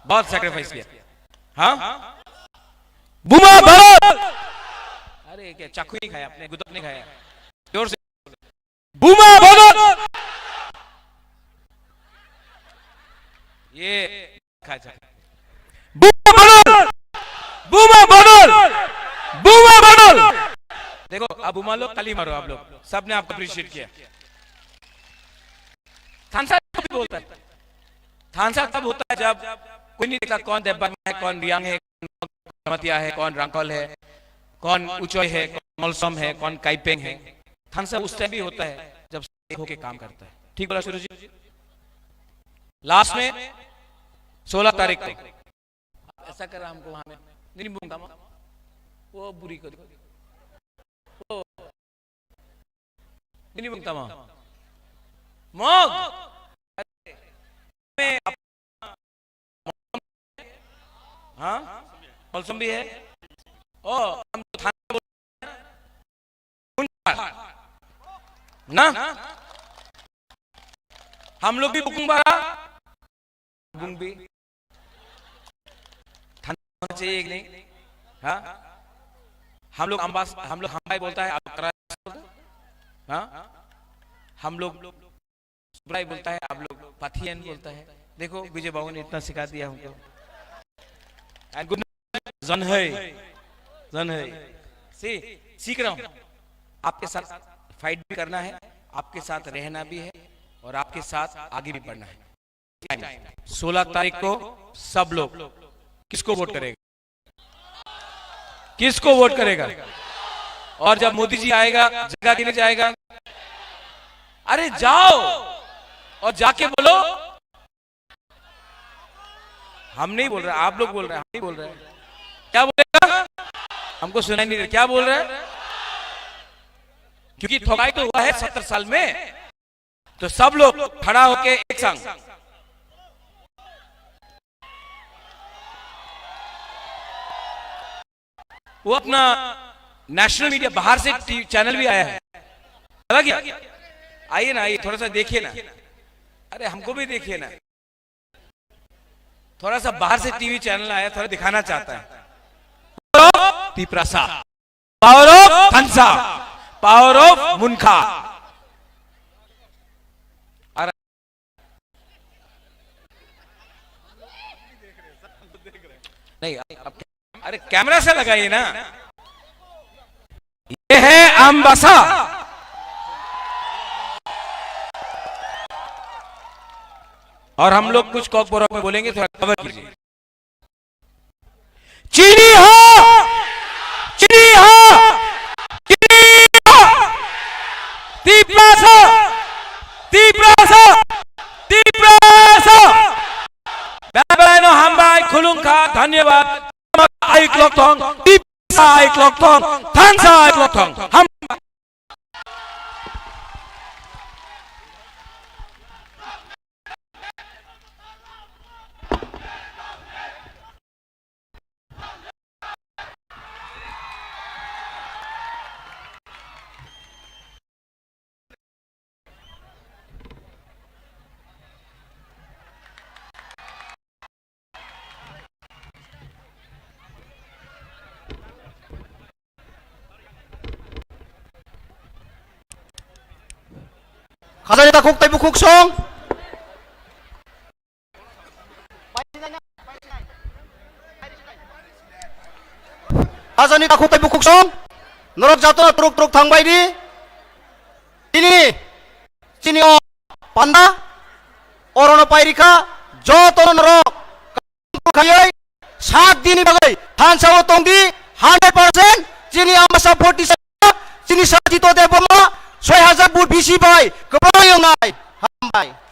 बहुत सैक्रिफाइस किया। हाँ, बुमा बदल। अरे, क्या चाकू नहीं खाया आपने, गुदक नहीं खाया? जोर से। बुमा बदल। ये खा जा। बुमा बदल। बुमा बदल। बुमा बदल। देखो, अब बुमा लोग ताली मारो आप लोग, सबने आपको अप्रिशिएट किया। थानसा भी बोलता है। थानसा तब होता है जब कोई नहीं देखता कौन देवबर्मा है, कौन रियांग है, कौन जमातिया है, कौन रांकल है, कौन उचोय है, कौन मलसम है, कौन काइपेंग है। थानसा उस टाइम भी होता है जब एक होके काम करता है। ठीक बोला सूरज जी? लास्ट में सोलह तारीख को ऐसा करा हमको वहां में। Nini bung tama. Wo buri ko. Wo. Nini bung tama. Mog. हाँ? मौसम भी है। ओ, हम तो थाना बोल ना? हम लोग भी बुकुंग बारा। बुंग भी। थाना होना चाहिए कि नहीं? हाँ? हम लोग अम्बास, हम लोग हम्बाई बोलता है, आप लोग करा-, हाँ? हम लोग सुब्राई बोलता है, आप लोग पाथियन बोलता है। देखो, विजय बाबू ने इतना सिखा दिया हमको। And good night, जन है, जन है। See, सीख रहा हूँ। आपके साथ फाइट भी करना है, आपके साथ रहना भी है और आपके साथ आगे भी बढ़ना है। सोलह तारीख को सब लोग किसको वोट करेगा? किसको वोट करेगा? और जब मोदी जी आएगा, जगह के लिए जाएगा, अरे जाओ और जाके बोलो, हम नहीं बोल रहे, आप लोग बोल रहे हैं, हम नहीं बोल रहे हैं। क्या बोलेगा? हमको सुनाई नहीं दे, क्या बोल रहे हैं? क्योंकि ठगाई तो हुआ है सत्तर साल में। तो सब लोग खड़ा होके एक संग, वो अपना नेशनल मीडिया बाहर से टी-, चैनल भी आया है, चला गया? आइए ना, आइए, थोड़ा सा देखिए ना। अरे, हमको भी देखिए ना। थोड़ा सा बाहर से टीवी चैनल आया, थोड़ा दिखाना चाहता है। Power of Tiprasa, power of Thansa, power of Munkha। अरे नहीं, अब, अरे कैमरा से लगाइए ना। ये है अम्बासा। और हम लोग कुछ कॉकबोरक में बोलेंगे, थोड़ा कवर कीजिए। चीनी हा, चीनी हा, चीनी हा। तिप्रासा, Tiprasa. klok thong, T P C hai klok thong, thansa hai klok thong. Ham. Khajani takhuk tei bukhuk song. Khajani takhuk tei bukhuk song. Norok jotono turuk turuk thangbai di. Tini, tini o panda, orono pairikha, jotono norok khaioi, sak dini bagwi thansa o tongdi, hundred percent, chini amasa forty seven, chini Sajito Debbarma, soi hajar vote bisi bai, kwbangma yongnai, hambai.